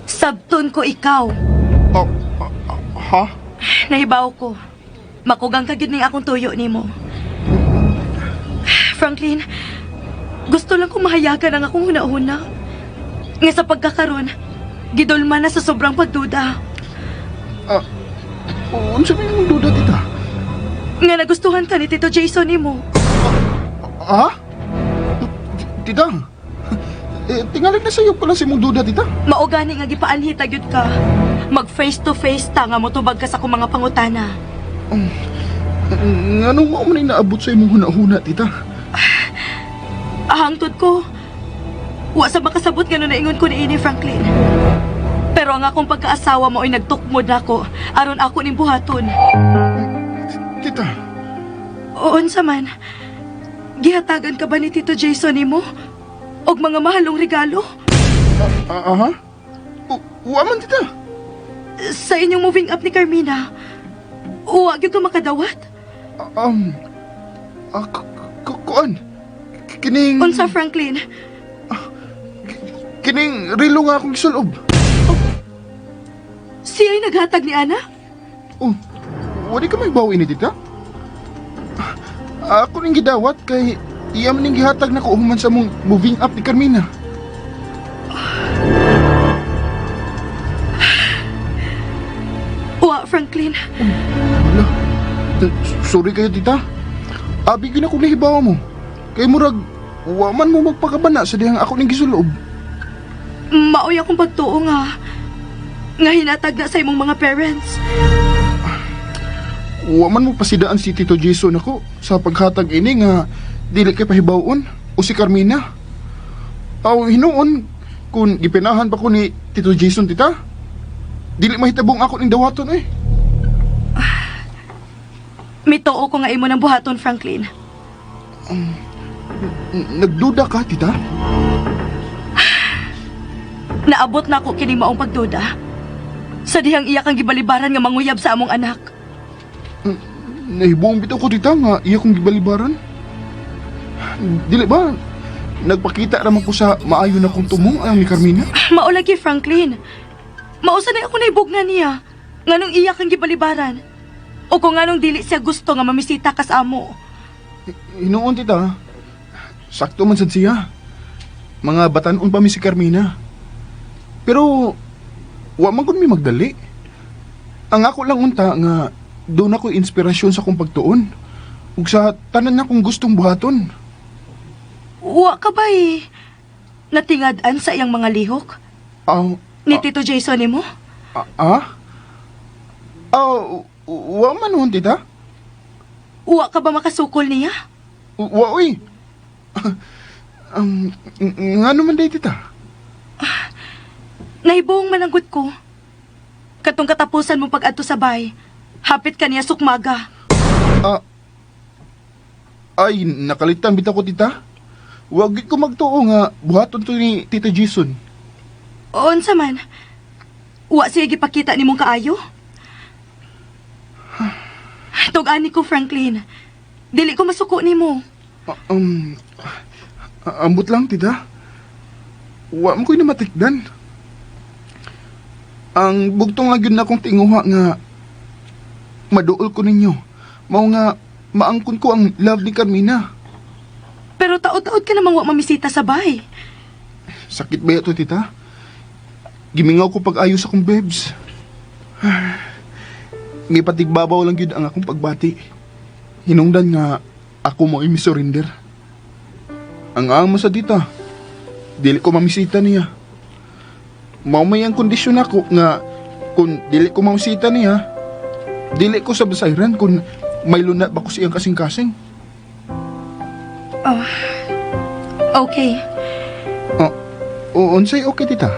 Sabton ko ikaw. Oh, ah, ha? Nahibaw ko. Makugang ka gyud ning akong tuyo nimo. Franklin, Franklin. Gusto lang kong mahayagan ang akong hunahuna. Nga sa pagkakaron, gidulma na sa sobrang pagduda. Ah, unsa may imong duda, tita? Nga nagustuhan ka ni Tito Jason nimo. Ah? Tita? Eh, tingalig na sa'yo pala si imong duda, tita. Mao gani nga gipaanhi ta gyud ka. Mag face to face ta nga motubag ka sa akong mga pangutana. Nganong mao man ay naabot sa imong hunahuna, tita? Ahangtod ko. Wa sa makasabot nga naingon ko niini, Franklin. Pero ang akong pagkaasawa mo ay nagtukmod nako aron ako ning buhaton. Tita, Oon sa man. Gihatagan ka ba ni Tito Jason nimo? Og mga mahalong regalo? ah, aha? Wa man, tita. Sa inyong moving up ni Carmina, uwa gyud ka makadawat. Kuan. Kining Unsa, Franklin? Kining relo nga akong gisulob. Siya'y naghatag ni Ana? Oh, wala ka may bawi ni tita? Ako ning gidawat kay iya man ning gihatag na ko human sa mong moving up ni Carmina. Uwa, Franklin. Hala, sorry kayo, tita. Abi gyud ako nahibaw mo. Kay murag wa man mo magpakabana sa dihang ako ning gisulob. Maoy akong pagtuo nga nga hinatag na sa imong mga parents. Wa man mo pasidaan si Tito Jason ako sa paghatag ini nga dili kay pahibawon o si Carmina. Aw hinuon kung gipinahan pa ko ni Tito Jason, tita. Dili mahitabong ako ning dawaton eh. Mituo ko nga imo ng buhaton, Franklin. Nagduda ka, tita? Naabot na ako kini maong pagduda. Sa dihang iya kang gibalibaran nga manguyab sa among anak. Nahibuong bitaw ko, tita, nga iya kong gibalibaran. Dili ba? Nagpakita raman ko sa maayo na kong tumong ang ni Carmina. Maulagi, Franklin. Mausa na ako naibog nga niya. Nganong iya kang gibalibaran. O kung nganong dili siya gusto nga mamisita ka sa amo. Hinuon, tita. Sakto man sad siya. Mga batanon pa mi si Carmina. Pero wa man gud mi magdali. Ang ako lang unta nga doon ako inspirasyon sa akong pagtuon ug sa tanan na kong gustong buhaton. Wa ka ba eh? Natingad-an sa iyang mga lihok? Aw, Ni Tito Jason nimo? ah, ah? Aw, wa man nun, tita. Wa ka ba makasukol niya? Wa oy. Ngano man day, tita? Nahibuong mananggot ko. Katong katapusan mo pag-adto sa bay, hapit ka niya sukmaga. Ah, ay, nakalitan bitaw ko, tita. Wag gid ko magtuo nga buhaton to ni Tita Jason. Unsa man? Wa siya gipakita nimong kaayo? Tug-ani ko, Franklin. Dili ko masuko nimo. Ah, ambot lang, tita. Wa mo ko'y namatikdan. Ang bugtong lang yun na akong tinguha nga maduol ko ninyo. Mao nga maangkon ko ang love ni Carmina. Pero taod-taod ka namang wa mamisita sa bay. Sakit ba ito, tita? Gimingaw ko pag-ayos akong bebs. Ngipatigbabaw lang yun ang akong pagbati. Hinungdan nga ako mo imisurrender. Ang amo sa tita, dili ko mamisita niya. Maumay ang kondisyon ako nga kung dili ko mamisita niya, dili ko sa basayran kung may luna ba ko siyang kasing-kasing. Okay. Oh, unsay okay, tita?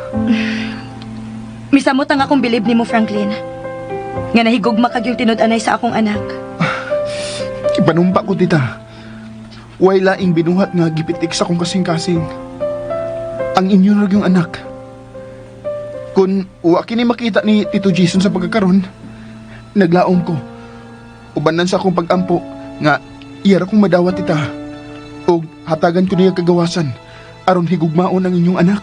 Misamot ang akong bilib nimo, Franklin. Nga nahigugma kag yung tinud-anay sa akong anak. Ipanumpa ko, tita. Way laing binuhat nga gipitik sa kong kasing-kasing. Ang inyo na yung anak. Kung wa kini makita ni Tito Jason sa pagkakaron, naglaom ko. Ubanan sa akong pagampo nga iyara kong madawat, tita. O hatagan ko niya kagawasan aron higugmaon ang inyong anak.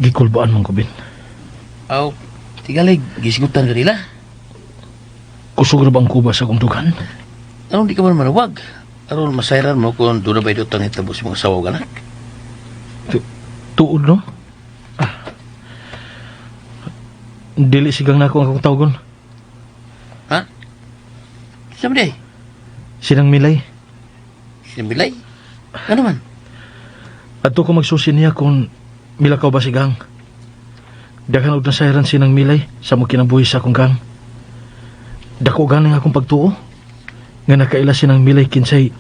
Gikulbaan man ko, Ben. Aw, Tingali, gisgutan ka nila. Kusog ra ba ang kuba sa akong dughan? Anong di ka man manawag? Aron masayran mo kung doon na ba ito tang hitabo sa mga sawaw ganak? Tuod no? Ah. Dili sigang nako ang akong tawgon. Ha? Sa di? Sinang Milay. Sinambilay? Ano man? Adto ko magsusi niya kung milakaw ba si gang. Daghan og nasayran sinang Milay sa mo kinabuhi sa akong gang. Dako gani ang akong pagtuo nga nakaila sinang Milay kinsay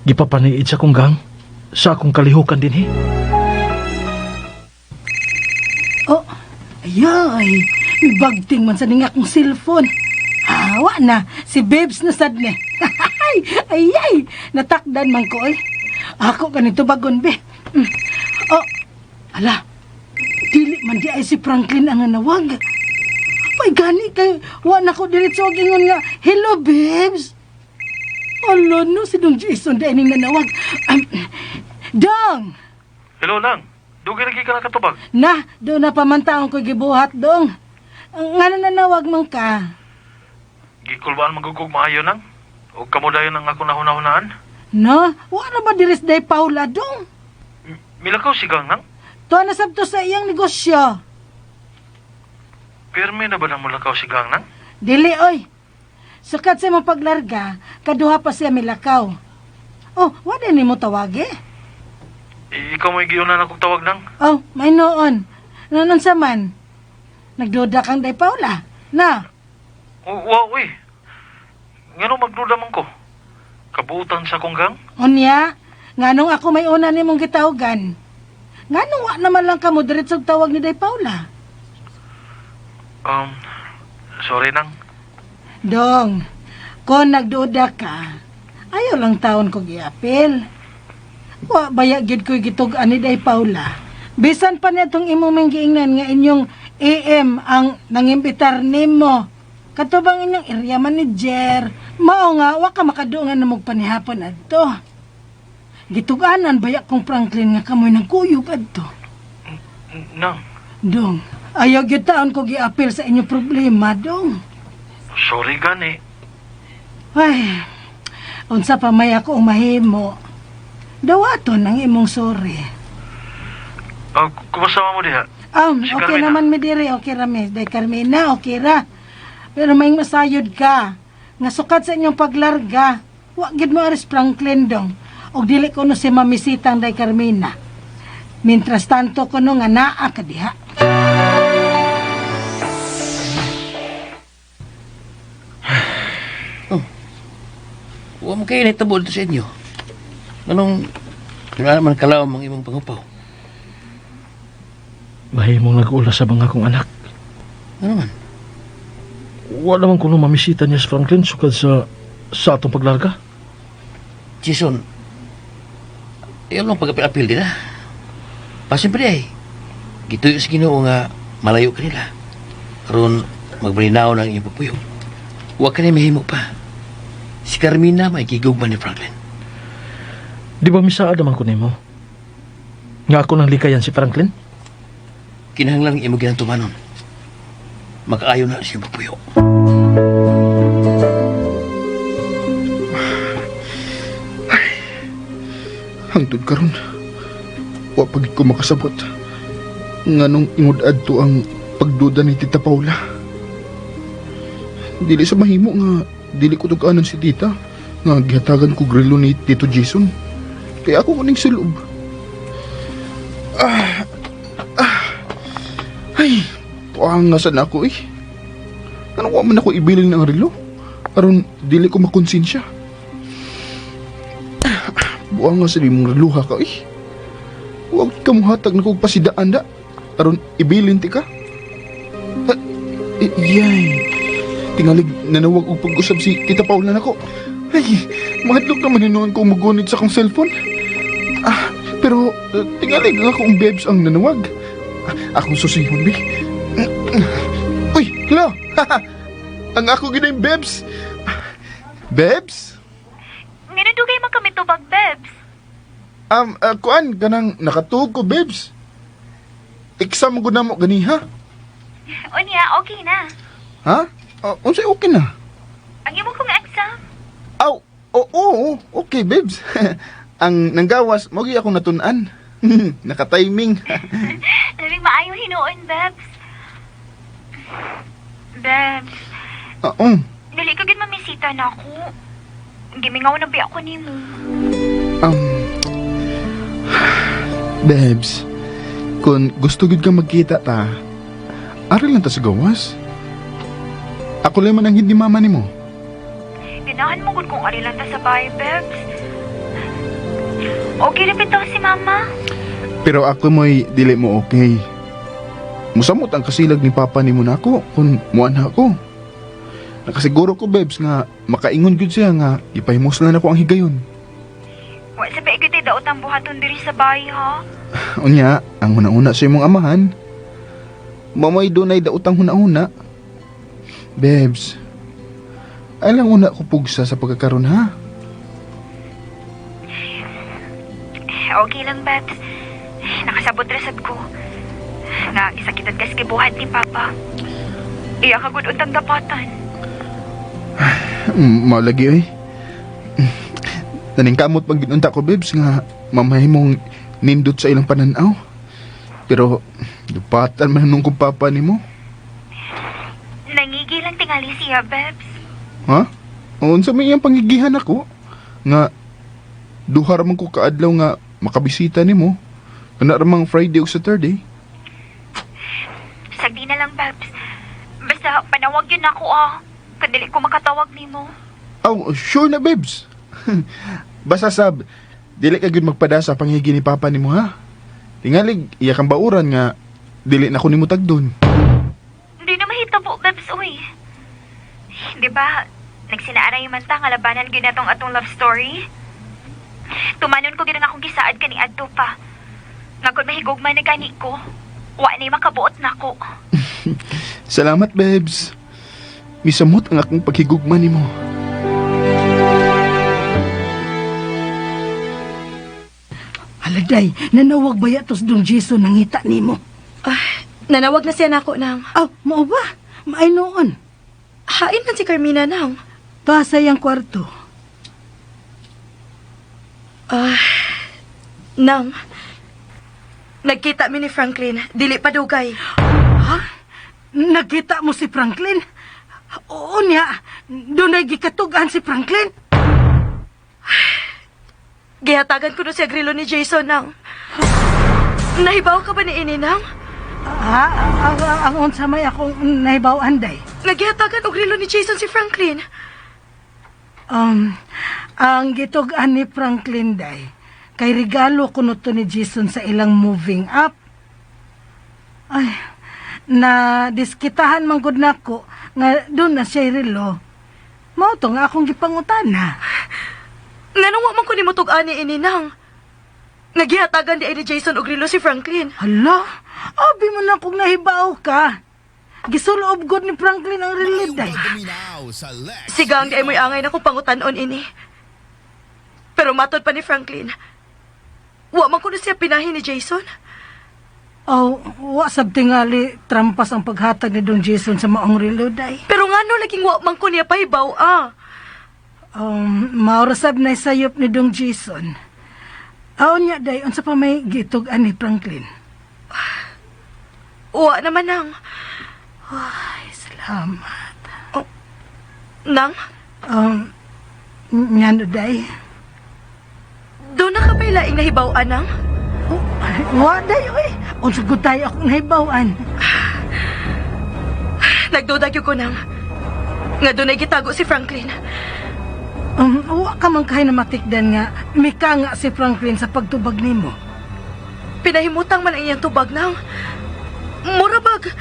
gipapaniid sa akong gang sa akong kalihukan dinhi. Oh, ayay, may bagting man sa ning akong cellphone. Hawa na, si Babes na sad ni. Ay, ay, ay, natakdan man ko oy. Ako ganito bagon be. Oh, ala, dili man di ay si Franklin ang nanawag. Ay, gani kay, wa na ko diretso og ingon nga, hello Babes. Alo no, si Dong Jason di ay ning nanawag. Dong! Hello lang. Dugay lagi ka nakatubag. Na, doon na pamantaon ko gibuhat dong. Nga na nanawag man ka. Gikulbaan magugog maayo nang. O kamo dayon ang ako nahunahunaan. No, wala ba diris day Paula dong? Milakaw si gang nang. Tuwa na sabto sa iyang negosyo. Pirmi na ba nang mulakaw si gang nang? Dili oy. Sukat sa imong paglarga, kaduha pa siya milakaw. Oh, wala ni mo tawagi? Ikaw mo'y giunan akong tawag nang. Oh, may noon. Noon sa man. Nagduda kang day Paula. Na, Wow, uy. Ngano magduda man ko? Kabutan sa kong gang? unya, nganong ako may una nimong gitawagan. Nganong wa naman lang kamo diretsog tawag ni Day Paula. Sorry nang. Dong, kung nagduda ka, ayaw lang taon ko giapil. Wa baya gyud ko'y gitug-an ni Day Paula. Bisan pa niya itong imong manggiingnan nga inyong AM ang nangimbitar nimo. Katubang inyong area manager. Mao nga, wa ka makaduongan na magpanihapon adto. Gitug-anan baya kong Franklin nga kamoy nagkuyog adto. Nang, Dong, ayaw gyud taon ko giapil sa inyong problema, dong. sorry gani. Ay, unsa pa may ako ang mahimo. Dawaton ang imong sorry. Kumusta mo diha? Si Okay Carmina. naman mi diri, okay ra mi. Day Carmina, okay ra. Pero may masayod ka. Nga sukat sa inyong paglarga, wa gid mo aris Franklin dong. Og dili ko no si mamisitang Day Carmina. Mientras tanto ko no nga naa ka diha. Huwag mo kayo nahitabo dito sa inyo. Anong, wala naman kalaw ang imong pangupaw. Mahimong nag-ula sa mga akong anak. Ano man? Wala man kuno mamisita niya si Franklin sukad sa atong paglarga. Jason, ayaw lang pag-apil-apil nila. Pasimple ay, gituyo sa Ginoo nga malayo kanila. Aron magmalinaw ng iyong pagpuyo. Huwag ka na mahimo pa. Si Carmina may gigugma ni Franklin. Di ba misaad naman ko nimo? Nga ako nang likayan si Franklin? Kinahanglan ang imong ginantumanon. Makaayo na siya pagpuyo. Hangtod karon, wa pagid ko makasabot. Nganong ingod adto ang pagduda ni Tita Paula. Dili sa mahimo nga dili ko tug-anan si Tita nga gihatagan ko grilo ni Tito Jason. Kaya ako kuning sulob. Ah, ah, ay, puangasan ako eh. Ano wa man ako ibilin ng relo? Aron dili ko makonsensya. Buang nga sa imong reluha ka eh. Huwag ka muhatag na kog pasidaan da. Aron ibilin ti ka. Ah, yay. Tingalig nanawag og pag-usab si Tita Paula nako. Ay, mahadlok naman hinuon ko mugunit sa akong cellphone. Ah, pero tingalig nga akong babes ang nanawag. Ah, akong susihon, bi. Uy, hello. Ang ako ginay babes. Babes? Nga dugay man kami tubag, Bebs. Kuan, ganang nakatuog ko, babes. Exam ko na mo ganiha. Unya, okay na. Ha? Unsay okay na? Ang imo kong exam. Aw, oo, oo, okay, babes. Ang nanggawas, mao gyud akong natun-an. Naka-timing. Labing maayo hinuon, Bebs. Bebs, Oo. dili ka gid mamisita na ako. Gimingaw na ba ako nimo? Babes, kung gusto gud ka magkita ta, ari lang ta sa gawas. Ako lang man ang hindi mama nimo. Ganahan mo gud kung ari lang ta sa bahay, Bebs. Okay ra bitaw si Mama. Pero ako mo'y dili mo okay. Musamot ang kasilag ni Papa nimo nako kung muan ako. Nakasiguro ko, babes, nga makaingon gud siya nga ipahimos lang ako ang higayon. Wa sa pa gyud daot ang buhaton diri sa bahay, ha? Unya, ang huna-huna sa imong amahan. Mamoy dunay daotang huna-huna. Babes, ay lang una ko pugsa sa pagkakaroon ha. Okay lang, Bebs. Nakasabot ra sad ko. Nga gisakitan kas gibuhat ni Papa. Iya ka gud untang dapatan. Malagi oy. Naningkamot pag ginunta ko, babes, nga mamahimong nindot sa ilang pananaw. Pero, dupatan man nung kong papa nimo. Nangigi lang tingali siya, Bebs. Ha? Unsa may iyang pangigihan ako? Nga, duha ra man ko kaadlaw nga makabisita nimo. Kana ra mang Friday ug Saturday. Sagdi na lang, Bebs. Basta panawag yun ako, ah. Kadili ko makatawag nimo. Oh, sure na, babes. Basta sab, dili ka gyud magpada sa pangigi ni papa nimo ha. Tingalig, iya kang bauran nga dili na ko nimo tagdon. Hindi na mahitabo, Bebs, uy. Di ba, nagsinaaray man ta nga labanan ginatong atong love story? Tumanon ko gid ang akong gisaad kani adto pa. Nga kung mahigugma na gani ko, wa na makabuot nako. Salamat, babes. Misamot ang akong paghigugma nimo. Haladay, nanawag ba yatos dong Jason nangita nimo? Ah, nanawag na siya nako nang. Aw, mao ba? Maay noon. Hain man si Carmina nang. Tuwa sa iyang kwarto. Ah, nang. Nagkita mi ni Franklin, dili pa dugay. Ha? Nakita mo si Franklin? Oo niya, doon ay gikatugan si Franklin. Gihatagan ko no siya grilo ni Jason nang. Nahibaw ka ba ni ini nang? Ah, ang unsa may akong nahibaw anday. Nagihatagan og relo ni Jason si Franklin. Ang gitug-an ni Franklin day, kay regalo kuno to ni Jason sa ilang moving up. Ay, na diskitahan man gud nako nga doon na siya relo. Mao to nga akong gipangutana. Nganong wa man ko nimo tug-an ni ini nang? Nagihatagan di ay ni Jason og relo si Franklin. Hala, abi mo na kung nahibaw ka. Gisuloob gud ni Franklin ang relo day. Sigang di ay mo'y angay na kung pangutanon ini. Pero matod pa ni Franklin, wa man kuno siya pinahin ni Jason. Oh, wa sab tingali trampas ang paghatag ni Don Jason sa maong relo day. Pero ngano laging wa man ko niya pahibaw ah. Mao ra sab na sayop ni Dong Jason. Aon niya day unsa pa may gitug-an ni Franklin. Wa naman nang. Ay, salamat. Nang, Ngano day? doon na ka pa'y laing nahibaw anang? Oh, wa day oy. Unsa gud tayo akong nahibaw-an. Nagduda gyud ko nang. Nga doon ay gitago si Franklin. Wa ka man kay na matikdan nga mika nga si Franklin sa pagtubag nimo. Pinahimutang man ang iyang tubag nang. Murabag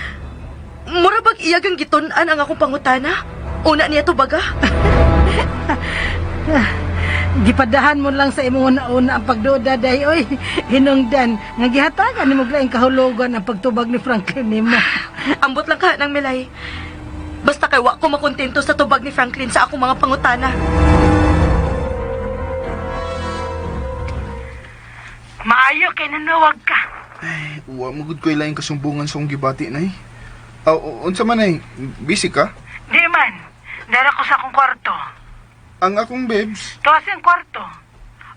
iyag ang gitun-an ang akong pangutana. Una niya tubaga. Gipadahan mo lang sa imong una-una ang pagduda day oy. Hinungdan nga gihatagan nimo laing kahulugan ang pagtubag ni Franklin nimo. Ambot lang ka ng Milay. Basta kay wa ko makontento sa tubag ni Franklin sa akong mga pangutana. Maayo kay nanawag ka. Ay, uwa mo gud ko'y laing kasumbungan sa akong gibati, nay. Aw, unsa man ay, busy ka? Di man, dara ko sa akong kwarto. Ang akong babes, Tuwa siyang kwarto.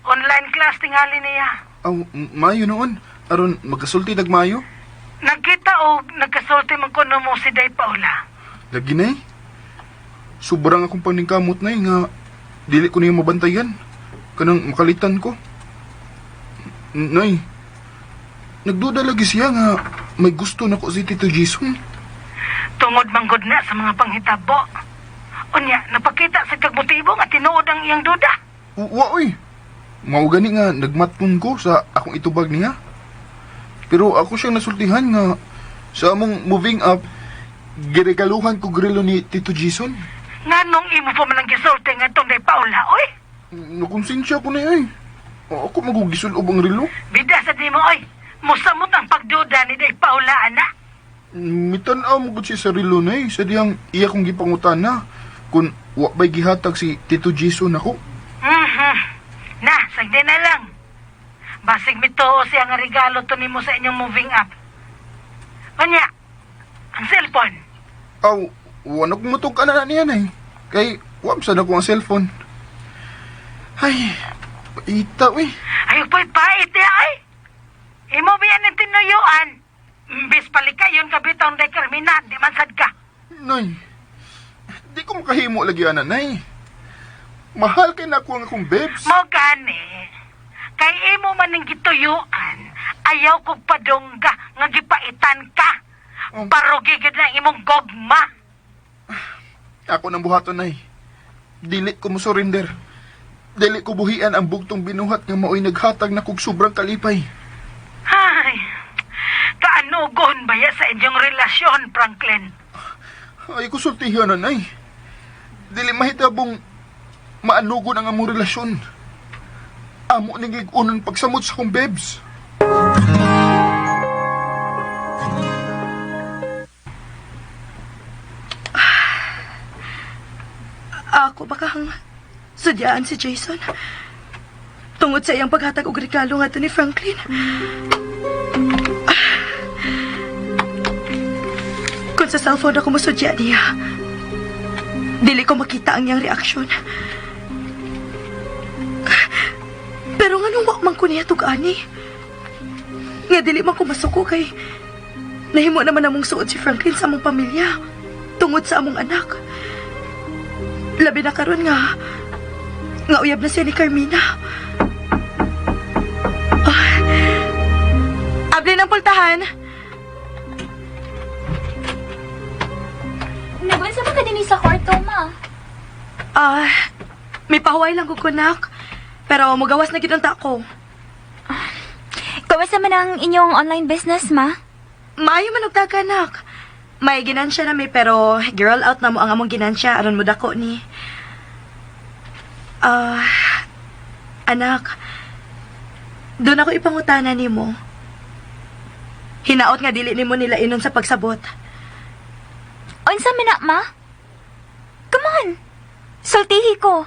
Online class tingali niya. aw, mayo noon. Aron magkasulti dag mayo. Nagkita o nagkasulti man kuno mo si Day Paula. Lagi nay. Sobrang akong paningkamot nay nga dili ko niya mabantayan. Kanang makalitan ko. Nay, nagduda lagi siya nga may gusto na ko si Tito Jason. Tungod manggod na sa mga panghitabo. Unya, napakita sa kagmotibo nga tinuod ang iyang duda. Wa oy. Mao gani nga nagmatpon ko sa akong itubag niya. Pero ako siyang nasultihan nga sa among moving up, giregaluhan ko grilo ni Tito Jason. Nganong imo pa man ang gisulti nga itong Day Paula, oy? Nakonsensya ko na eh. Ako magugisul ang relo. Bida sa di mo, oy. Musamot ang pagduda ni Day Paula, ana. Mitan-aw mo gud siya sa relo na eh. Sa diyang iya kong gipangutana kung wa ba'y gihatag si Tito Jason ako. Mhm. Na, sagdi na lang. Basig mituo siya nga regalo to nimo sa inyong moving up. Unya, ang cellphone. Aw, wa na kong matug na niya na eh. Kay, wa sa na ko ang cellphone. Ay, paita eh. Ay, pait-pait niya, ay. Imo ba yan ang tinuyuan? Imbis palikayon ka bitaw day Carmina, di man sad ka. Nay, di ko makahimo lagi ana, nay. Mahal kay na ako ang akong babes. Mo gani. Kay imo man ang gituyuan, ayaw kog padungga nga gipaitan ka. Parugi gid na imong gogma. Ako nang buhaton, nay. Dili ko mo surrender. Dili ko buhian ang bugtong binuhat nga maoy naghatag na kog sobrang kalipay. Ay, kaanugon ba ya sa inyong relasyon, Franklin? Ay ko sultihan na, nay. Dili mahitabong maanugon ang among relasyon. Amo ning gig-unon pagsamot sa akong babes. Ako baka hang sudyaan si Jason. Tungod sa iyang paghatag og regalo nga ni Franklin. Kung sa cellphone ako mosudya niya, dili ko makita ang iyang reaksyon. Pero nganong wa man ko niya tug-ani? Nga dili man ko masuko kay nahimo naman among suod si Franklin sa among pamilya tungod sa among anak. Labi na karon nga nga uyab na siya ni Carmina. Ah. Abli ng pultahan. Nagunsa ba ka din sa kwarto, ma? Ah, may pahuway lang ko kunak. Pero mugawas na gid ang ko. Kumusta man ang inyong online business, ma? Maayo man og taganak. May ginansya na mi pero girl out na mo ang among ginansya aron mo dako ni. Ah, anak. Doon ako ipangutana nimo. Hinaot nga dili nimo nila inon sa pagsabot. Unsa man na, ma? Come on. Sultihi ko.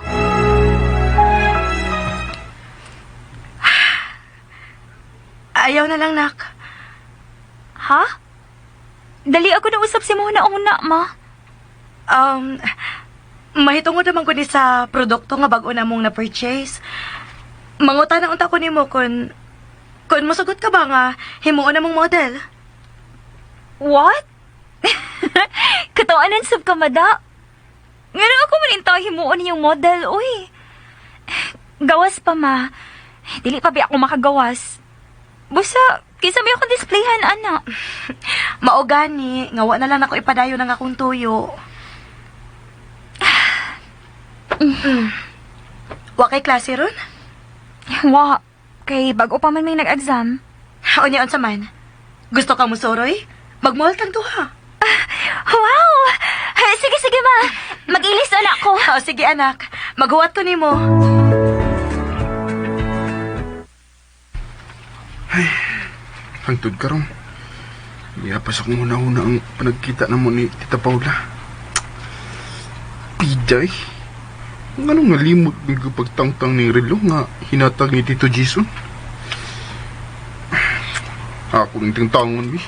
Ayaw na lang, nak. Ha? Dali ako na usap si mo na una, ma. Um, mahitungod naman ko ni sa produkto nga bag-o na mong na-purchase. Manguta na unta ko nimo kung mosugot ka ba nga himuon na mong model. What? Katawaanan sab ka, mada. Ngano ako man intaw himuon niyong model, uy. Gawas pa, ma. Dili pa ba ako makagawas. Busa, kinsa may akong displayhan, ana. Mao gani nga wa na lang ako ipadayon ang akong tuyo. Mm. Wa kay klase ron? Wa, kay bago pa man may nag-exam. Unya unsa man? Gusto ka mosoroy? Magmall tang duha. Wow! Sige, sige, ma. Mag-ilis na ako. O sige anak, maghuwat ko nimo. Hangtod karon. Miapas akong una-una ang panagkita na mo ni Tita Paula. Piday. Nganong nalimot mig pagtangtang ni relo nga hinatag ni Tito Jason? Ako ning tingtangon mi.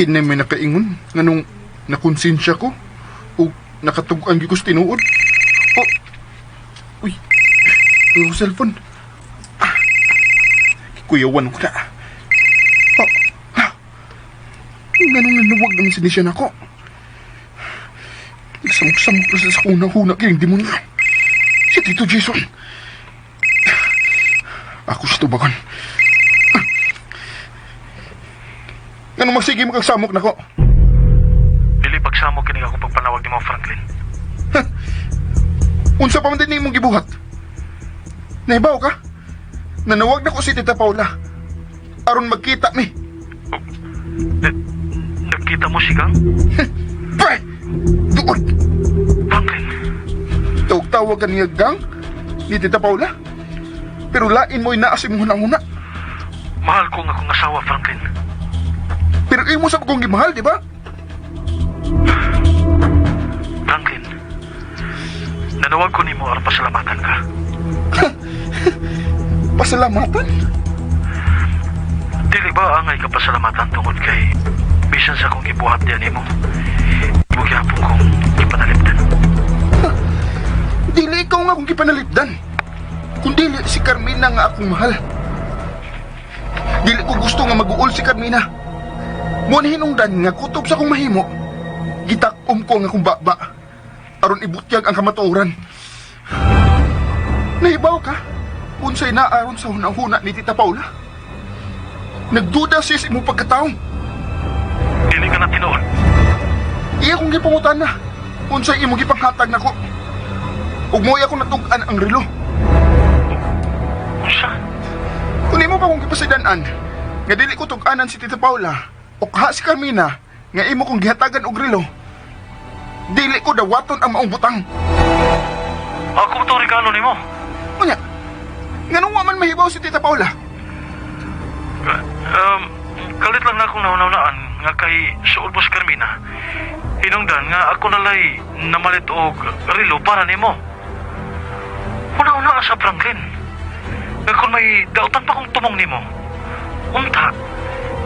Kinay may nakaingon nganong nakonsensya ko o nakatug-an gyud ko sa tinuod. Oh. Uy. Ang cellphone. Ah. Kuyawan ko na. Oh. Ah. Nganong nanuwag naman si Nisha nako. Nagsamok-samok na sa kunang-huna kining demonyo. Si Tito Jason. Ako sa tubagon. Nganong magsige mo kag samok nako? Dili pagsamo kini ako pagpanawag nimo, Franklin. Unsa pa man din imong gibuhat? Nahibaw ka? Nanawag na ko si Tita Paula. Aron magkita mi. Nagkita mo si Gang? Pre! Duod! Franklin, Tawag-tawag ka niya gang ni Tita Paula. Pero lain mo'y naa sa imong hunahuna. mahal ko nga akong asawa, Franklin. Pero imo sa kong gimahal, di ba? Franklin, nanawag ko nimo aron pasalamatan ka. Pasalamatan? Dili ba angay ka pasalamatan tungod kay bisan sa akong gibuhat diyan nimo? Imo gyapon kong gipanalipdan. Dili ikaw nga akong gipanalipdan. Kung dili si Carmina nga akong mahal. Dili ko gusto nga mag-uol si Carmina. Mo ni hinungdan nga kutob sa akong mahimo. Gitak-om ko ang akong baba. Aron ibutyag ang kamatuoran. Nahibaw ka? Unsay na aron sa hunahuna ni Tita Paula? Nagduda siya sa imong pagkatao. Dili ka na tinuod. Iya kong gipangutan na. Unsay imong gipanghatag nako. Ug mo'y ako natug-an ang relo. Unsa? Kung imo pa kong gipasidan-an, nga dili ko tug-anan si Tita Paula o kaha si Carmina nga imo kong gihatagan og relo, dili ko dawaton ang maong butang. Ako to regalo nimo. Unya, nganong wa man mahibaw si Tita Paula? Kalit lang na akong naunawaan nga kay suod mo si Carmina. Hinungdan nga ako nalay namalit og relo para nimo. Una-una sa Franklin. Nga kung may dautan pa kong tumong nimo. Unta,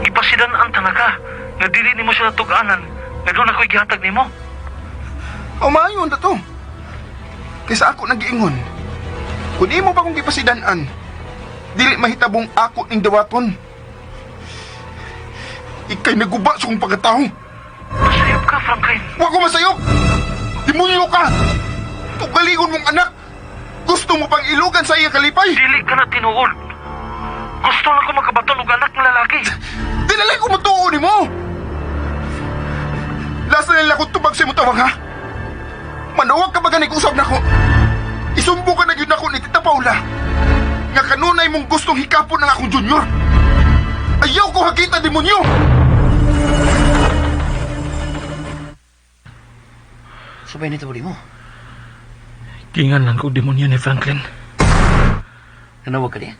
gipasidan ang tanaka nga dili nimo sila tug-anan nga doon ako'y gihatag nimo. O maayon na to. Kaysa ako nagiingon. Kung imo pa kong gipasidan-an, dili mahitabong ako ning dawaton. Ikay naguba sa kong pagkatao. Masayop ka, Franklin. Wa ko masayop! Demonyo ka! Tugaligon mong anak! Gusto mo pang ilugan sa iya kalipay? Dili ka na tinuod. Gusto lang ko magkabaton og anak ng lalaki. Dinalay ko matuo ni mo! Lasa nila kung tubag sa imong tawag ha? Manawag ka ba ganig usab nako? Isumbo ka na yun ako ni Tita Paula. Nga kanunay mong gustong hikapon ng akong junior. Ayaw ko hakita, demonyo! Sabay nito mo. Kingan lang ko demonyo ni Franklin. Nanawag ka niya.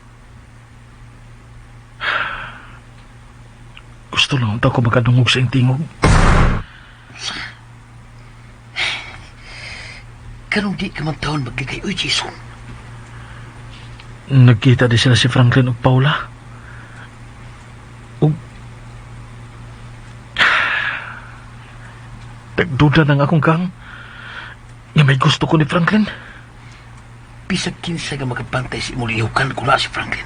Gusto lang unta ko makadungog sa iyong tingog. Kanong di ka man taon magligay, uy, Jason. Nagkita di sila si Franklin ug Paula. Ug nagduda ng akong kang nga may gusto ko ni Franklin. Bisag kinsa nga makabantay sa imong lihukan kung naa si Franklin.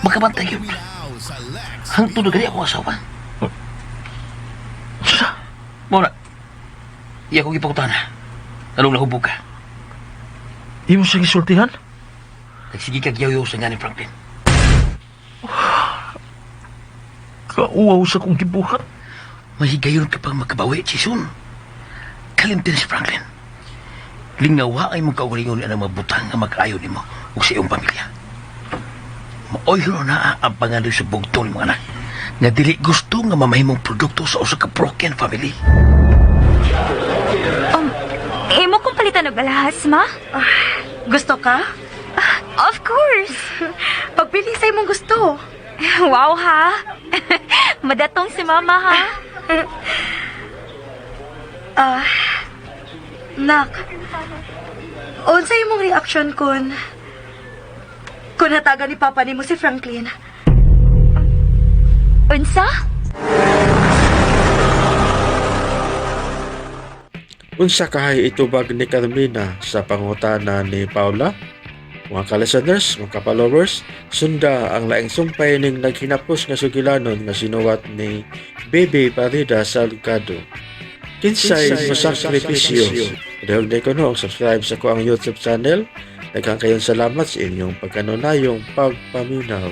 Makabantay yun. Hangtod na gani akong asawa. Sa? Mao na. Iya ko gipangutana. Anong nahubog ka? Imo siyang isultihan? Nagsige kag yaw sa nga ni Franklin. Kauwaw sa kong gibuhat. May higayon ka pang makabawi, Jason. Kalimtin si Franklin. Lingawa ay mong kaugalingon ang mabutang nga mag-ayo nimo ug sa iyong pamilya. Maoy na ang pangandoy sa bugtong ni mga anak nga dili gusto nga mamahimong produkto sa usa ka broken family. Imo kong palitan og alahas, ma? Gusto ka? Of course. Pagpili sa imong gusto. Wow, ha? Madatong si mama, ha? Ah, nak. Unsa imong reaction kun hatagan ni Papa nimo si Franklin? Unsa? Unsa kahay itubag ni Carmina sa pangutana ni Paula? Mga ka-listeners, mga ka-followers, sunda ang laing sumpay ning naghinapos nga sugilanon nga sinuwat ni Bebe Parida Salgado. Kinsay mosakripisyo. Dahil di ko no, subscribe sa akoang YouTube channel. Daghang kayong salamat sa inyong pagkanunayong pagpaminaw.